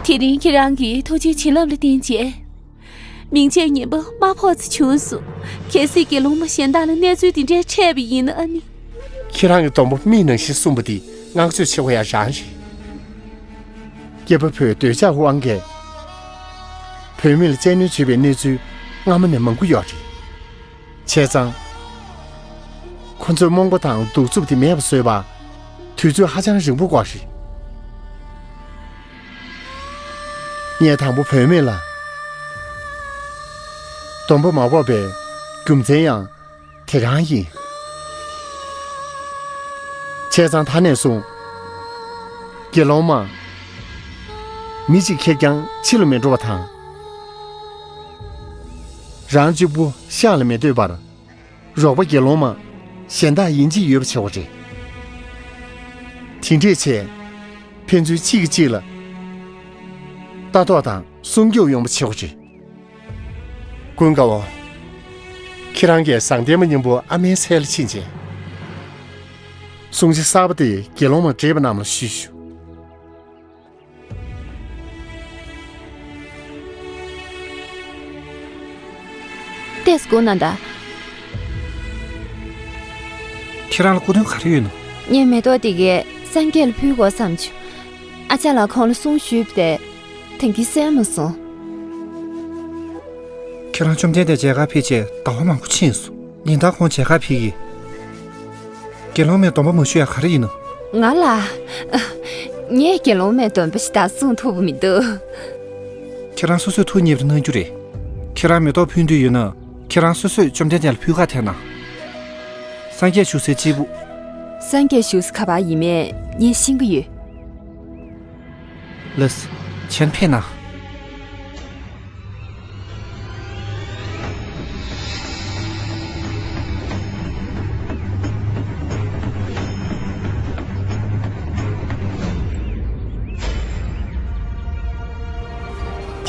དེ་རིང་ཁྱེད་རང་གིས་ཐུགས་རྗེ་བྱིན་རླབས་ལ་བརྟེན་བྱས། མིང་ཆད་ངན་པ་དམའ་ཕོག་ཙམ་བྱུང་སོང་། གལ་སྲིད་དགེ་སློང་མ་གཞན་དག་ལ་གནས་ཚུལ་འདི་འདྲས་འཕྲད་པ་ཡིན་ན་ཨ་ནི། ཁྱེད་རང་གི་སྡོང་པོ་མིག་ནང་བཞིན་གསུངས་པ་འདི་བསྔགས་བརྗོད་ཆེ་བ་ཡང་རང་རེད། སྐྱེས་པ་ཕོའི་འདོད་ཆགས་དབང་གིས། བུད་མེད་ལ་བཙན་གནོན་བྱེད་པའི་གནས་ཚུལ་སྔ་མོ་ནས་མང་པོ་ཡོད་རེད། བྱས་ཙང་། ཁོ་ཚོའི་རྨོངས་པ་དང་གདུག་རྩུབ་དེ་མེད་པ་བཟོས་པར། དུས་ཚོད་ཧ་ཅང་རིང་པོ་འགོར་རེད། ངས་དང་པོ་བུད་མེད་ལ། སྡོང་པོ་མ་ཕོག་པའི་རྒྱུ་མཚན་ཡང་དེ་རང་ཡིན། བྱས་ཙང་ད་ནས་བཟུང་། དགེ་སློང་མ། མི་གཅིག་ཁེར་རྐྱང་ཕྱི་ལ་མི་འགྲོ་བ་དང་། རང་གཅིག་པུ་ཤག་ལ་མི་སྡོད་པར། རོགས་པ་དགེ་སློང་མ་གཞན་དག་ཡིན་གཅིག་ཡོད་པ་བྱེད་དགོས་རེད། དེ་འདྲས་བྱས། ཕན་ཚུན་གཅིག་གིས་གཅིག་ལ་ལྟ་རྟོག་དང་སྲུང་སྐྱོབ་ཡོང་བ་བྱེད་དགོས་རེད། ཀུན་དགའ་བོ། ཁྱེད་རང་གིས་བཟང་ལྡན་མ་མཉམ་པོ་ཨ་མའི་ཚལ་ལ་ཕྱིན་རྗེས། སྲུང་བྱ་གསར་པ་དེ་དགེ་སློང་མ་བགྲེས་པ་རྣམས་ལ་ཞུས་ཞུ། ཏོག་ཙམ་སྒུག་གནང་དང་། ཁྱེད་རང་ལ་སྐུ་དོན་ག་རེ་ཡོད་ནམ། ངས་མེ་ཏོག་དེ་གས་སངས་རྒྱས་ལ་ཕུལ་དགོས་བསམ་བྱུང་། ཨ་ཅག་ལགས་ཁོང་ལ་གསུང་ཞུས་པ་དེ། ད་གིན་གསན་མ་སོང་། ཁྱེད་རང་བཅོམ་ལྡན་འདས་མཇལ་ཁ་ཕེབས་རྗེས་ཟླ་བ་མང་པོ་ཕྱིན་སོང་། ཉིན་ལྟར་ཁོང་མཇལ་ཁ་ཕེབས་ཀྱི། དགེ་སློང་མས་སྡོམ་པ་མ་ཞུ་ཡ་ག་རེ་ཡིན་ནམ། ང་ལ། ངས་དགེ་སློང་མའི་སྡོམ་པ་ཞིག་དག་སྲུང་ཐུབ་མི་འདུག་ཁྱེད་རང་སོ་སོས་ཐུགས་མཉེས་པར་གནང་རྒྱུ་རེད། ཁྱེད་རང་མེ་ཏོག་ཕུལ་འདོད་ཡོད་ན། ཁྱེད་རང་སོ་སོས་བཅོམ་ལྡན་འདས་ལ་ཕུལ་ཁ་ཐལ་ན། སངས་རྒྱས་བཞུགས་སའི་སྤྱིལ་བུ། སངས་རྒྱས་བཞུགས་ས་ག་པར་ཡིན་མིན་ངས་ཤེས་ཀྱི་ཡོད། ལགས་སོ། ཁྱེད་ཕེབས་ན།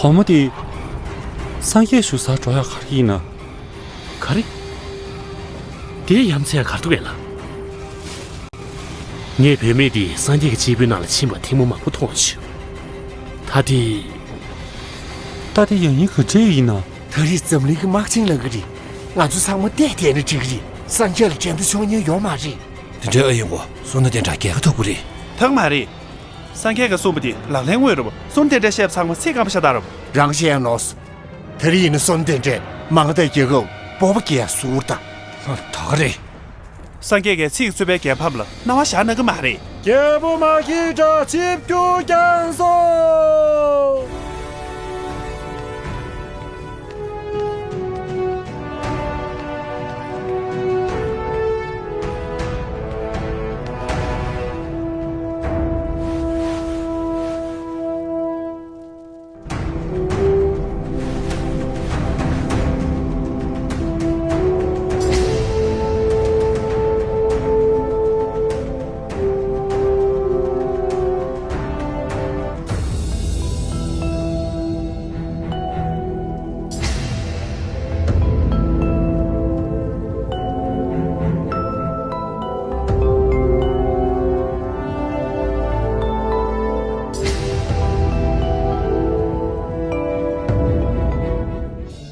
བུ་མོ་དེ། སངས་རྒྱས་བཞུགས་སར་འགྲོ་ཡག་ག་རེ་ཡིན་ན། ག་རེ། དེ་ཡ་མཚན་ག་རེ་འདུག་གས་ལགས། ངས་བུད་མེད་འདི་སངས་རྒྱས་ཀྱི་སྤྱིལ་བུའི་ནང་ལ་ཕྱིན་པ་ཐེངས་མ་མང་པོ་མཐོང་བྱུང་། ད་དེ། ད་དེ་ཡང་ཡིན་ག་འདྲ་ཡིན་ན། ད་རེས་འཛམ་གླིང་གི་དམག་ཆེན་ལངས་ཀྱི་རེད། ང་ཚོ་ཚང་མ་བསྡད་བསྡད་ན་འགྲིག་གི་རེད། སངས་རྒྱས་ལ་འགྲན་ཟླ་ཆོག་མཁན་ཡོད་མ་རེད། དེ་འདྲའི་ཨ་ཡིན་གོ། བསོད་ནམས་དེ་འདྲ་རྒྱལ་ཁ་ཐོབ་ཀྱི་རེད། ཐང་མ་རེད། སངས་རྒྱས་ཀྱིས་གསུངས་པ་དེ་ལག་ལེན་དངོས་རེད་པ། བསོད་ནམས་དེ་འདྲ་བཤད་པ་ཚང་མ་ཚིག་སྐམ་པ་ཤ་སྟག་རེད་པ། རང་བཤད་ཡ་ནོར་སོང་། དེ་རིང་ཡིན་ན་བསོད་ནམས་དེ་འདྲས་མང་ཐལ། རྒྱལ་ཁབ་སྤོབས་པ་སྐྱེ་ཡ་ཟུར་དང་། ད་ག་རེད། སངས་རྒྱས་ཀྱིས་ཚིག་རྩོད་པའི་རྒྱལ་ཕམ་ལ་སྣང་བ་བཞག་གནང་གི་མ་རེད། རྒྱལ་པོ་མ་སྐྱེས་དགྲ་ཆིབས་བསྒྱུར་བསྐྱངས་སོ།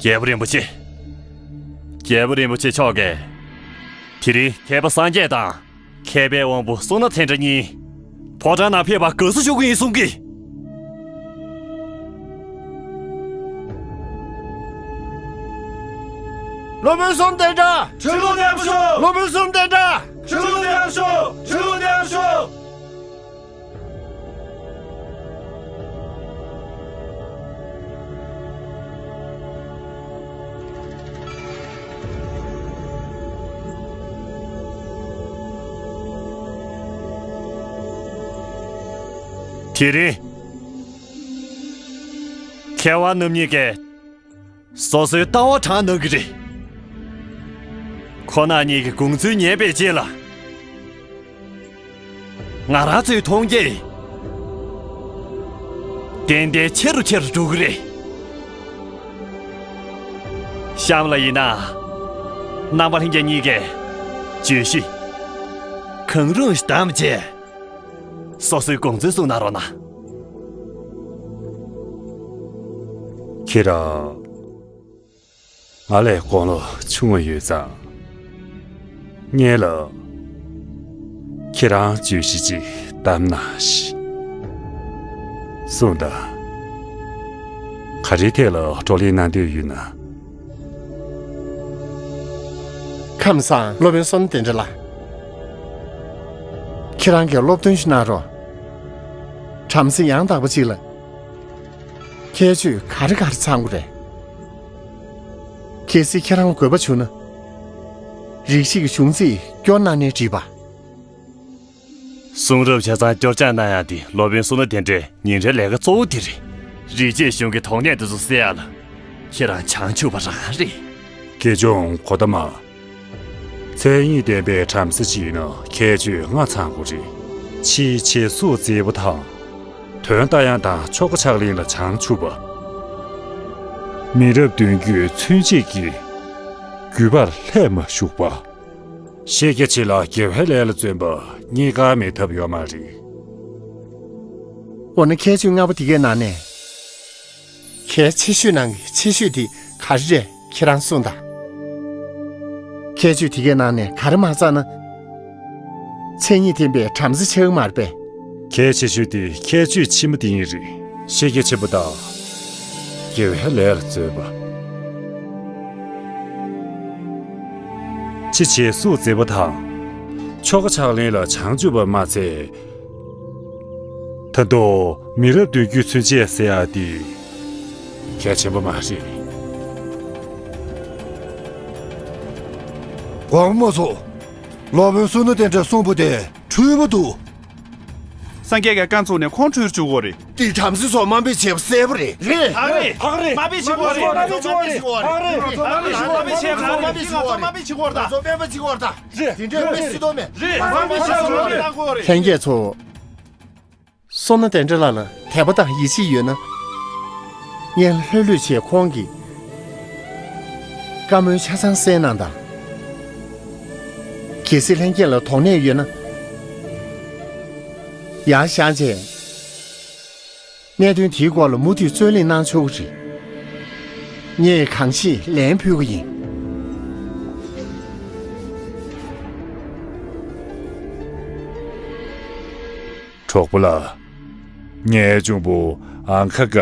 རྒྱལ་པོ་རིན་པོ་ཆེ། རྒྱལ་པོ་རིན་པོ་ཆེ་མཆོག་གིས། དེ་རིང་མཁས་པ་སངས་རྒྱས་དང་། མཁས་པའི་དབང་པོ་བསོད་ནམས་དེ་འདྲ་གཉིས། ཕོ་བྲང་ནང་ཕེབས་པར་དགའ་བསུ་ཞུ་གི་ཡིན་གསུང་གི། སློབ་དཔོན་བསོད་ནམས་དེ་འདྲ། ཁྲི་ལོ་བརྟན་པར་ཤོག་སློབ་དཔོན་བསོད་ནམས་དེ་འདྲ། ཁྲི་ལོ་བརྟན་པར་ཤོག་ཁྲི་ལོ་བརྟན་པར་ཤོག་དེ་རིང་མཁས་དབང་རྣམ་གཉིས་ཀས་སོ་སོའི་ལྟ་བ་དྲངས་གནང་གི་རེད། ཁོང་རྣམ་གཉིས་ཀྱི་དགོངས་ཚུལ་ཉན་པའི་རྗེས་ལ། ང་རང་ཚོའི་མཐོང་རྒྱས་ཏན་ཏན་ཆེ་རུ་ཆེ་རུ་འགྲོ་གི་རེད། གཤམ་ལ་ཡིན་ན། རྣམ་པ་ལྷན་རྒྱས་གཉིས་ཀས་བརྗོད་གཞི་གང་རུང་ཞིག་བདམས་རྗེས། སོ་སོའི་དགོངས་ཚུལ་གསུང་གནང་རོགས་གནང་། ཁྱེད་རང་། ང་ལས་དགུང་ལོ་ཆུང་བ་ཡོད་ཙང་། ངེད་ལ་ཁྱེད་རང་བརྗོད་གཞི་ཅིག་བདམས་གནང་ཞིག་གསུངས་དང་། ག་རེའི་ཐད་ལ་བགྲོ་གླེང་གནང་འདོད་ཡོད་ན། ཁམས་བཟང་སློབ་དཔོན་བསོད་ནམས་དེ་འདྲ་ལགས། ཁྱེད་རང་གིས་སློབ་སྟོན་ཞིག་གནང་རོགས། བྲམ་ཟེ་ཡང་དག་པ་ཅིག་ལ། ཁྱད་ཆོས་ག་རེ་ག་རེ་ཚང་དགོས་རེད། གལ་སྲིད་ཁྱེད་རང་ལ་དགོས་པ་བྱུང་ན། རིགས་ཤིག་གི་གཞུང་ཚིག་སྐྱོར་གནང་ནའི་འགྲིག་པ། གསུང་རབ་ཆ་ཚང་སྐྱོར་སྦྱང་གནང་ཡག་དེ་སློབ་དཔོན་བསོད་ནམས་དེ་འདྲའི་ཉིན་རེའི་ལས་ཀ་གཙོ་བོ་དེ་རེད། རིག་བྱེད་གཞུང་གི་དོགས་གནད་དེ་ཚོ་སེལ་ཡག་ལ་ཁྱེད་རང་བྱང་ཆུབ་པ་རང་རེད། དགེ་སྦྱོང་གོ་ཏ་མ། མཚན་ཉིད་ལྡན་པའི་བྲམ་ཟེ་ཅིག་ཡིན་ན་ཁྱད་ཆོས་ལྔ་ཚང་དགོས་རེད། ཕྱིའི་བྱད་གཟུགས་མཛེས་པོ་དང་། དོན་ལྟ་ཡག་དང་ཆོ་ག་ཕྱག་ལེན་ལ་བྱང་ཆུབ་པ། མི་རབས་བདུན་བརྒྱུད་ཚུན་ཆད་ཀྱི་བརྒྱུད་པར་ལྷད་མ་ཞུགས་པ། ཤེས་རྒྱ་ཆེ་ལ་དགེ་བའི་ལས་ལ་བརྩོན་པ་གཉིས་ཀ་མེད་ཐབས་ཡོད་མ་རེད། འོ་ན་ཁྱད་ཆོས་ལྔ་པོ་དེ་གའི་ནང་ནས། གལ་ཆེ་ཤོས་ནང་གི་ཆེ་ཤོས་དེ་ག་རེ་རེད། ཁྱེད་རང་གསུངས་དང་། ཁྱད་ཆོས་དེ་གའི་ནང་ནས་ག་རེ་མ་ཚང་ན། མཚན་ཉིད་ལྡན་པའི་བྲམ་ཟེ་ཆགས་ཀྱི་མ་རེད་པས། གལ་ཆེ་ཤོས་དེ་ཁྱད་ཆོས་ཕྱི་མ་དེ་ཡིན་རེད། ཤེས་རྒྱ་ཆེན་པོ་དང་། དགེ་བའི་ལས་ལ་བརྩོན་པ། ཕྱི་བྱད་གཟུགས་མཛེས་པོ་དང་ ཆོ་ག་ཕྱག་ལེན་ལ་བྱང་ཆུབ་པ་མ་ཚད། ད་དུང་མི་རབས་བདུན་བརྒྱུད་ཚུན་ཆད་ཟེར་ཡག་དེ་གལ་ཆེན་པོ་མ་རེད། དགོངས་པ་མ་ཚོམས། སློབ་དཔོན་བསོད་ནམས་བསྟན་དགྲ་གསུམ་པོ་དེ་འཁྲུལ་པ་འདུག། སངས་རྒྱས་ཀྱིས་རྐང་བཙུགས་ནས་ཁོང་འཁྲུལ་བཅུག་གོ་རེད། འདི་བྲམ་ཟེ་ཚོ་དམའ་འབེབས་བྱས་པ་གསལ་པོ་རེད། རེད། ཨ་རེད། ཨ་རེད། དམའ་འབེབས་བྱེད་གོ་རེད། དམའ་འབེབས་བྱེད་གོ་རེད། ཨ་རེད། དམའ་འབེབས་བྱེད་གོ་རེད། དམའ་འབེབས་བྱེད་གོ་རེད། ང་ཚོ་དམའ་འབེབས་བྱེད་གོ་རེད། ང་ཚོ་དམའ་འབེབས་བྱེད་གོ་རེད། རེད། དེ་འདྲའི་མི་སྲིད་དོ་མེད། རེད། དམའ་འབེབས་བྱེད་གོ་རེད། ལྷན་རྒྱས་ཚོ། བསོད་ནམས་བསྟན་དགྲ་ལགས་ལ་དད་པ་དང་ཡིད་ཆེས་ཡོད་ན། སྔོན་ལ་ལྷོད་ལྷོད་བྱས་ཁོང་གིས་བཀའ་མོལ་ཆ་ཚང་གསན་གནང་དང་། གལ་སྲིད་ལྷན་རྒྱས་ལ་དོགས་གནས་ཡོད་ན། ཡར་བཞེངས་བྱས། གནད་དོན་དེའི་སྐོར་ལ་མུ་མཐུད་རྩོད་གླེང་གནང་ཆོག་གི་རེད། ངས་གང་ཤེས་ལན་ཕུལ་གི་ཡིན། གྲོགས་པོ་ལགས། ངའི་གཅུང་པོ་ཨང་ཁ་ག་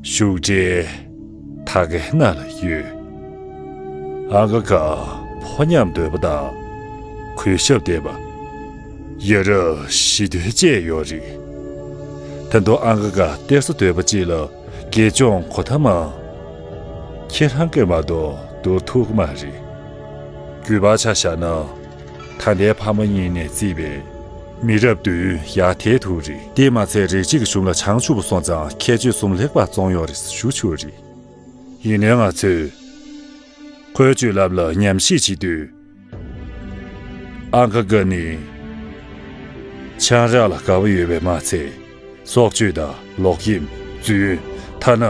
བཞུགས་གྲལ་ཐ་གའི་ནང་ལ་ཡོད། ཨང་ཁ་ག་ཕོ་ཉམས་དོད་པ་དང་། གུས་ཞབས་ལྡན་པ། ཡ་རབས་ཞི་དུལ་བཅས་ཡོད་རེད། ད་དུང་ཨང་ཁ་ག་གཏེར་སྲོག་དོད་པ་ཅིག་ལ་དགེ་སྦྱོང་གོ་ཐ་མ། ཁྱེད་རང་གིས་མ་གཏོགས་བསྡུར་ཐུབ་ཀྱི་མ་རེད། རྒྱུད་པ་ཆ་བཞག་ན། ད་ལྟའི་ཕ་མ་གཉིས་ནས་བརྩིས་པའི་མི་རབས་བདུན་ཡར་དེད་ཐུབ་རེད། དེ་མ་ཚད་རིགས་གཅིག་གི་གཞུང་ལ་བྱང་ཆུབ་པ་སོང་ཙང་ཁྱད་ཆོས་གསུམ་ལེགས་པར་བཙོང་ཡོད་རེད་ཞུ་ཆོག་རེད། ཡིན་ནའི་ང་ཚོས་ཁོའི་སྤྱོད་ལམ་ལ་ཉམས་ཞིབ་བྱེད་དུས། ཨང་ཁ་ག་ནི་ཆང་རག་ལ་དགའ་བོ་ཡོད་པས་མ་ཚད། སྲོག་གཅོད་དང་ལོག་གཡེམ། རྫུན། ཐ་ན་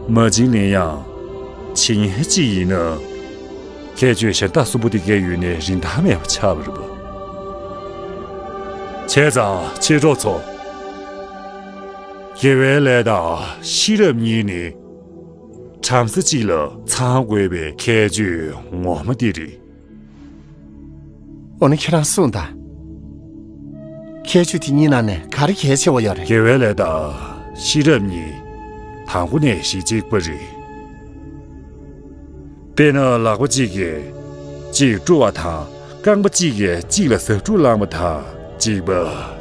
མ་བྱིན་ལེན་ཡང་བྱེད་མཁན་གཅིག་ཡིན་ན། ཁྱད་ཆོས་གཞན་དག་གསུམ་པོ་དེ་གས་ཡོད་ནའི་རིན་ཐང་མེད་པ་ཆགས་པ་རེད་པ། བྱས་ཙང་མཆེད་གྲོགས་ཚོ། དགེ་བའི་ལས་དང་ཤེས་རབ་གཉིས་ནི་བྲམ་ཟེ་གཅིག་ལ་ཚང་དགོས་པའི་ཁྱད་ཆོས་ངོ་མ་དེ་རེད། འོ་ན་ཁྱེད་རང་གསུངས་དང་། ཁྱད་ཆོས་དེ་གཉིས་ནང་ནས་ག་རེ་གལ་ཆེ་བ་ཡོད་རེད། དགེ་བའི་ལས་དང་ཤེས་རབ་གཉིས་དང་པོ་ནས་གཞི་གཅིག་པ་རེད། དཔེར་ན་ལག་པ་གཅིག་གིས་གཅིག་བཀྲུ་བ་དང་རྐང་པ་གཅིག་གིས་གཅིག་ལ་ཟ་འཕྲུག་བསླངས་པ་དང་གཅིག་པ་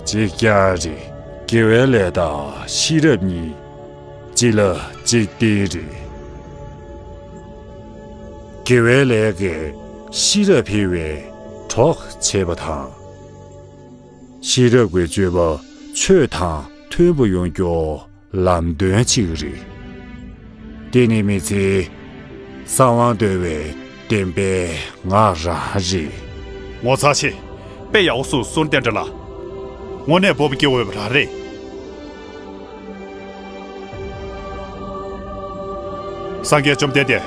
གཅིག་རྐྱང་རེད། དགེ་བའི་ལས་དང་ཤེས་རབ་གཉིས་གཅིག་ལ་གཅིག་བརྟེན་རེད། དགེ་བའི་ལས་ཀྱིས་ཤེས་རབ་འཕེལ་བའི་གྲོགས་བྱེད་པ་དང་། ཤེས་རབ་ཀྱི་སྤྱོད་པ་ཆོས་དང་མཐུན་པོ་ཡོང་རྒྱུ་ལམ་སྟོན་གཅིག་རེད། དེ་ནི་མི་ཚེའི་གསང་བ་འདུལ་བའི་བདེན་པའི་ངག་རང་རེད། ངོ་མཚར་ཆེ། དཔེ་ཡག་པོ་གསུངས་སོང་བསྟན་དགྲ་ལགས། དངོས་གནས་སྤོབས་པ་སྐྱེ་འོས་པ་རང་རེད། སངས་རྒྱས་བཅོམ་ལྡན་འདས།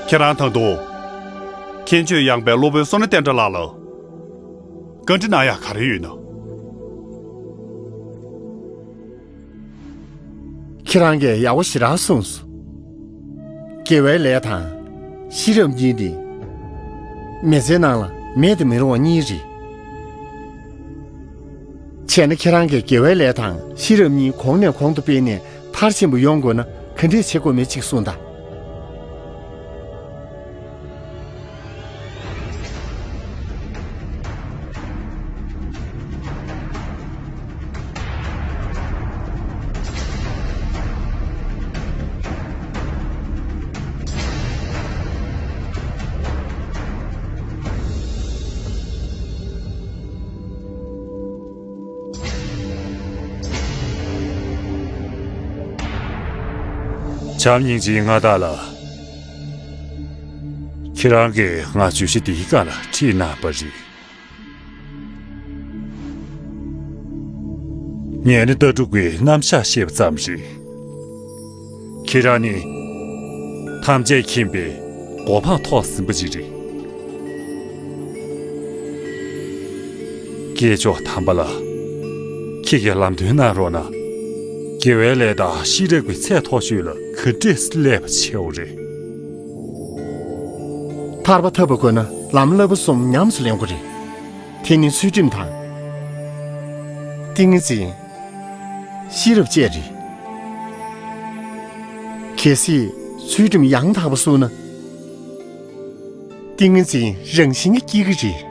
ཁྱེད་རང་དང་དུ། མཁྱེན་དཔྱོད་ཡངས་པའི་སློབ་དཔོན་བསོད་ནམས་བསྟན་དགྲ་ལགས་ལ། བཀའ་འདྲི་གནང་ཡག་ག་རེ་ཡོད་ན། ཁྱེད་རང་གིས་ཡག་པོ་ཞེ་དྲག་གསུངས་སོང་། དགེ་བའི་ལས་དང་ཤེས་རབ་གཉིས་ནི་མི་ཚེའི་ནང་ལ་མེད་དུ་མི་རུང་བ་གཉིས་རེད། བྱས་ན་ཁྱེད་རང་གིས་དགེ་བའི་ལས་དང་ཤེས་རབ་གཉིས་གོང་ནས་གོང་དུ་སྤེལ་ནས་མཐར་ཕྱིན་པ་ཡོང་དགོས་ན་ག་འདྲས་བྱེད་དགོས་མེད་ཅིག་གསུངས་དང་། བྱམས་སྙིང་རྗེའི་མངའ་བདག་ལགས། ཁྱེད་རང་གིས་ང་བརྗོད་གཞི་འདིའི་སྒང་ལ་ཁྲིད་གནང་བ་རེད། ངས་ནི་ལྟ་གྲུབ་ཀྱི་རྣམ་གཞག་བཤད་པ་ཙམ་རེད། ཁྱེད་རང་ནི་ཐམས་ཅད་མཁྱེན་པའི་གོ་འཕང་ཐོབ་ཟིན་པ་ཅིག་རེད། སྐྱེས་མཆོག་དམ་པ་ལགས། ཁྱེད་ཀྱིས་ལམ་སྟོན་གནང་རོགས་གནང་། དགེ་བའི་ལས་དང་ཤེས་རབ་ཀྱི་ཚད་མཐོ་ཤོས་ལ་ག་འདྲས་སླེབས་པ་བྱེད་དགོས་རེད། ཐར་པ་ཐོབ་པ་དགོས་ན་ལམ་བསླབ་པ་གསུམ་ཉམས་སུ་ལེན་དགོས་རེད། དེ་ནི་ཚུལ་ཁྲིམས་དང་། ཏིང་ངེ་འཛིན། ཤེས་རབ་བཅས་རེད། གལ་སྲིད་ཚུལ་ཁྲིམས་ཡང་དག་པ་བསྲུངས་ན། ཏིང་ངེ་འཛིན་རང་བཞིན་གྱིས་སྐྱེ་གི་རེད།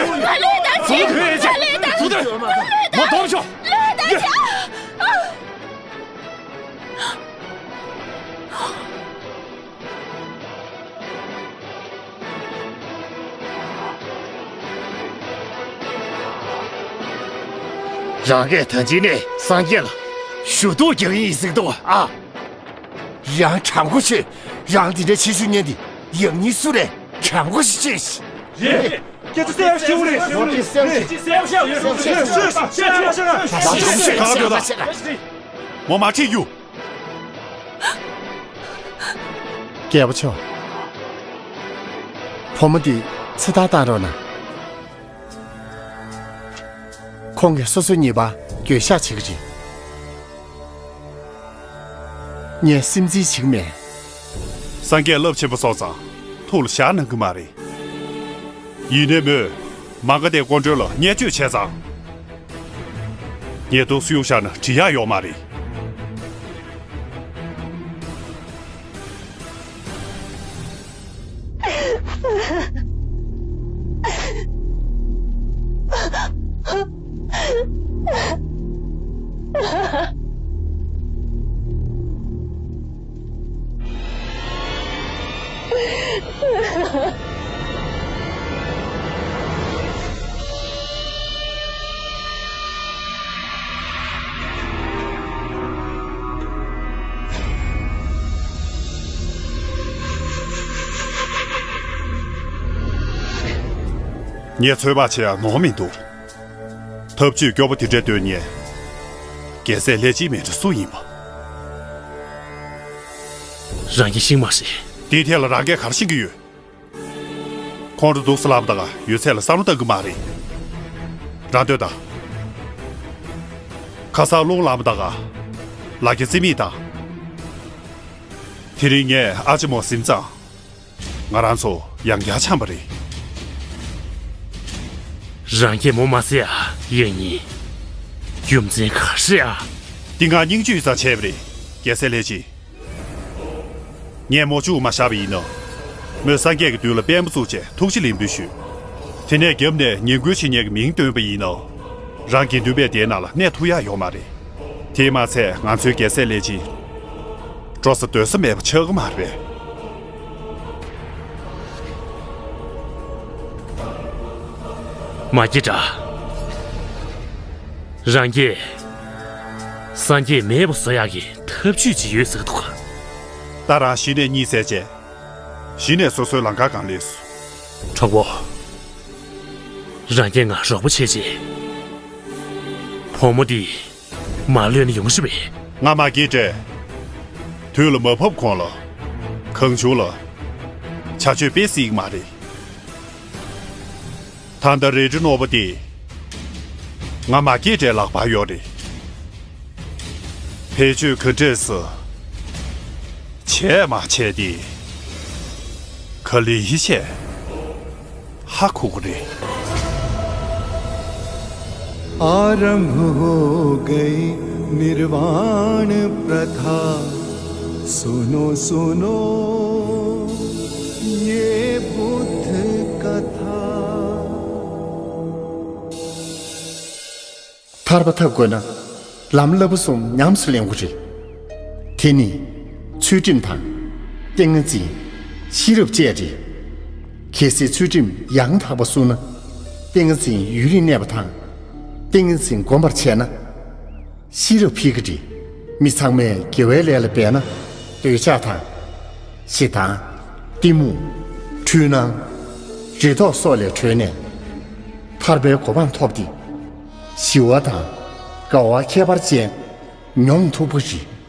ང་ལོས་ད་ཆི། ང་ལོས་ད། ང་ལོས་ད། མ་གཏོང་ཤོག་ལོས་ད་ཆི། རང་གིས་ད་ཅི་ནས་སངས་རྒྱས་ལ་ཞུ་གཏུག་རྒྱག་ཡིན་ཟེར་འདུག་ཨ། རང་དྲང་པོ་བྱོས། རང་འདི་འདྲའི་ཕྱི་ཤུགས་ཉན་དེ་ཡག་ཉེས་སུ་རེད། དྲང་པོ་ཞིག་བྱོས་ཤིག་རེད། སྐད་ཆ་གསལ་ཡག་ཞུ་རེད། ངོ་མ་ཁྲིད་རྒྱུ། རྒྱལ་པོ་མཆོག་བུ་མོ་འདི་ཚེ་ཐར་བཏང་རོགས་གནང་། ཁོང་གིས་སོ་སོའི་ཉེས་པ་འགྱོད་བཤགས་བྱེད་ཀྱི་རེད། ངས་སེམས་འཛིན་བྱེད་ཀྱི་མེད། སངས་རྒྱས་རླབས་ཆེན་པོ་སོང་ཙང་ཐུགས་ལ་བཞག་གནང་གི་མ་རེད། ཡིན་ནའི་མོས་མ་ག་དྷའི་སྐུ་མགྲོན་ལ་བརྙས་བཅོས་བྱས་ཙང་། ངས་འདུག་སེ་གཡུག་བཞག་ན་འགྲིག་ཡག་ཡོད་མ་རེད། ངས་ཚོད་དཔག་བྱེད་ཡག་ནོར་མི་འདུག། ཐབས་ཇུས་སྐྱོ་པོ་དེ་འདྲ་འདོན་མཁན། རྒྱལ་སྲས་ལྷས་སྦྱིན་མིན་འདྲ་སུ་ཡིན་པ། རང་གིས་ཤེས་མ་ཤེས། དེའི་ཐད་ལ་རང་གིས་ག་རེ་ཤེས་ཀྱི་ཡོད། ཁོང་ཁྲོ་འདུག་སེ་ལངས་པ་དང་ཡོད་ཚད་ལ་བསམ་བློ་བཏང་གི་མ་རེད། རང་སྡོད་དང་། ཁ་སང་རླུང་ལངས་པ་དང་། ལ་རྒྱ་རྩེ་མིག་དང་། དེ་རིང་ངས་ཨ་ཅེ་མོ་ཟིན་ཙང་། ང་རང་ཚོ་ཡང་བསྐྱར་འཆམ་པ་རེད། རང་གིས་མོ་མ་བསད་ཨ། ཡང་ཡིན། རྒྱུ་མཚན་ག་རེ་ཨ། འདི་ང་སྙིང་རྗེ་ཡོད་ཙང་བྱས་པ་རེད། རྒྱལ་སྲས་ལྷས་སྦྱིན། ངས་མོ་བཅུག་མ་བཞག་པ་ཡིན་ན། མོས་སངས་རྒྱས་ཀྱི་མདུན་ལ་པད་མོ་བཙུགས་བྱས་ཐུགས་རྗེ་ལེགས་འབུལ་ཞུས། དེ་ནས་རྒྱབ་ནས་ངན་སྐུལ་བྱེད་མཁན་གྱི་མིང་བཏོན་པ་ཡིན་ན། རང་དགེ་འདུན་པའི་སྡེའི་ནང་ལ་གནས་ཐུབ་ཡག་ཡོད་མ་རེད། དེས་མ་ཚད་ང་ཚོའི་རྒྱལ་སྲས་ལྷས་སྦྱིན། འགྲོ་ས་སྡོད་ས་མེད་པ་ཆགས་ཀྱི་མ་རེད་པས། མ་སྐྱེས་དགྲ། རང་གིས་སངས་རྒྱས་མེད་པ་བཟོ་ཡག་གི་ཐབས་ཇུས་ཅིག་ཡོད་ཟེར་གི་འདུག། ད་རང་གཞི་ནས་གཉིད་སད་བྱས། གཞི་ནས་སོ་སོའི་ལམ་ཁ་སྒང་སླེབས་སོང་། གྲོགས་པོ། རང་གིས་ང་རོགས་པ་བྱས་རྗེས། བུ་མོ་འདི་མ་གློད་ན་ཡོང་ཤི་བས། ང་མ་སྐྱེས་དགྲས། དུས་ལ་མ་བབ་གོང་ལ། གང་བྱུང་ལ། བྱ་སྤྱོད་སྤེལ་སྲིད་ཀྱི་མ་རེད། ད་ལྟ་རལ་གྲི་རྣོ་པོ་འདི། ང་མ་སྐྱེས་དགྲའི་ལག་པར་ཡོད་རེད། བེད་སྤྱོད་ག་འདྲས་སུ་བྱས་མ་བྱས་དེ། ག་ལེ་ཡི་བྱས། ཧ་གོ་གི་རེད། आरंभ हो गई निर्वाण प्रथा। सुनो सुनो ये बुद्ध कथा। ཐར་པ་ཐོབ་དགོས་ན་ལམ་བསླབ་པ་གསུམ་ཉམས་སུ་ལེན་དགོས་རེད། དེ་ནི་ཚུལ་ཁྲིམས་དང་། ཏིང་ངེ་འཛིན། ཤེས་རབ་བཅས་རེད། གལ་སྲིད་ཚུལ་ཁྲིམས་ཡང་དག་པ་བསྲུངས་ན། ཏིང་ངེ་འཛིན་ཡུན་རིང་གནས་པ་དང་། ཏིང་ངེ་འཛིན་སྒོམ་པར་བྱས་ན། ཤེས་རབ་འཕེལ་གྱི་རེད། མི་ཚང་མས་དགེ་བའི་ལས་ལ་འབད་ན། འདོད་ཆགས་དང་། ཞེ་སྡང་། གཏི་མུག། འཁྲུལ་སྣང་། རེ་དོགས་སོགས་ལས་གྲོལ་ནས། ཐར་པའི་གོ་འཕང་ཐོབ་སྟེ། ཞི་བ་དང་། དགའ་བ་ཁྱད་པར་ཅན། མྱོང་ཐུབ་ཀྱི་རེད།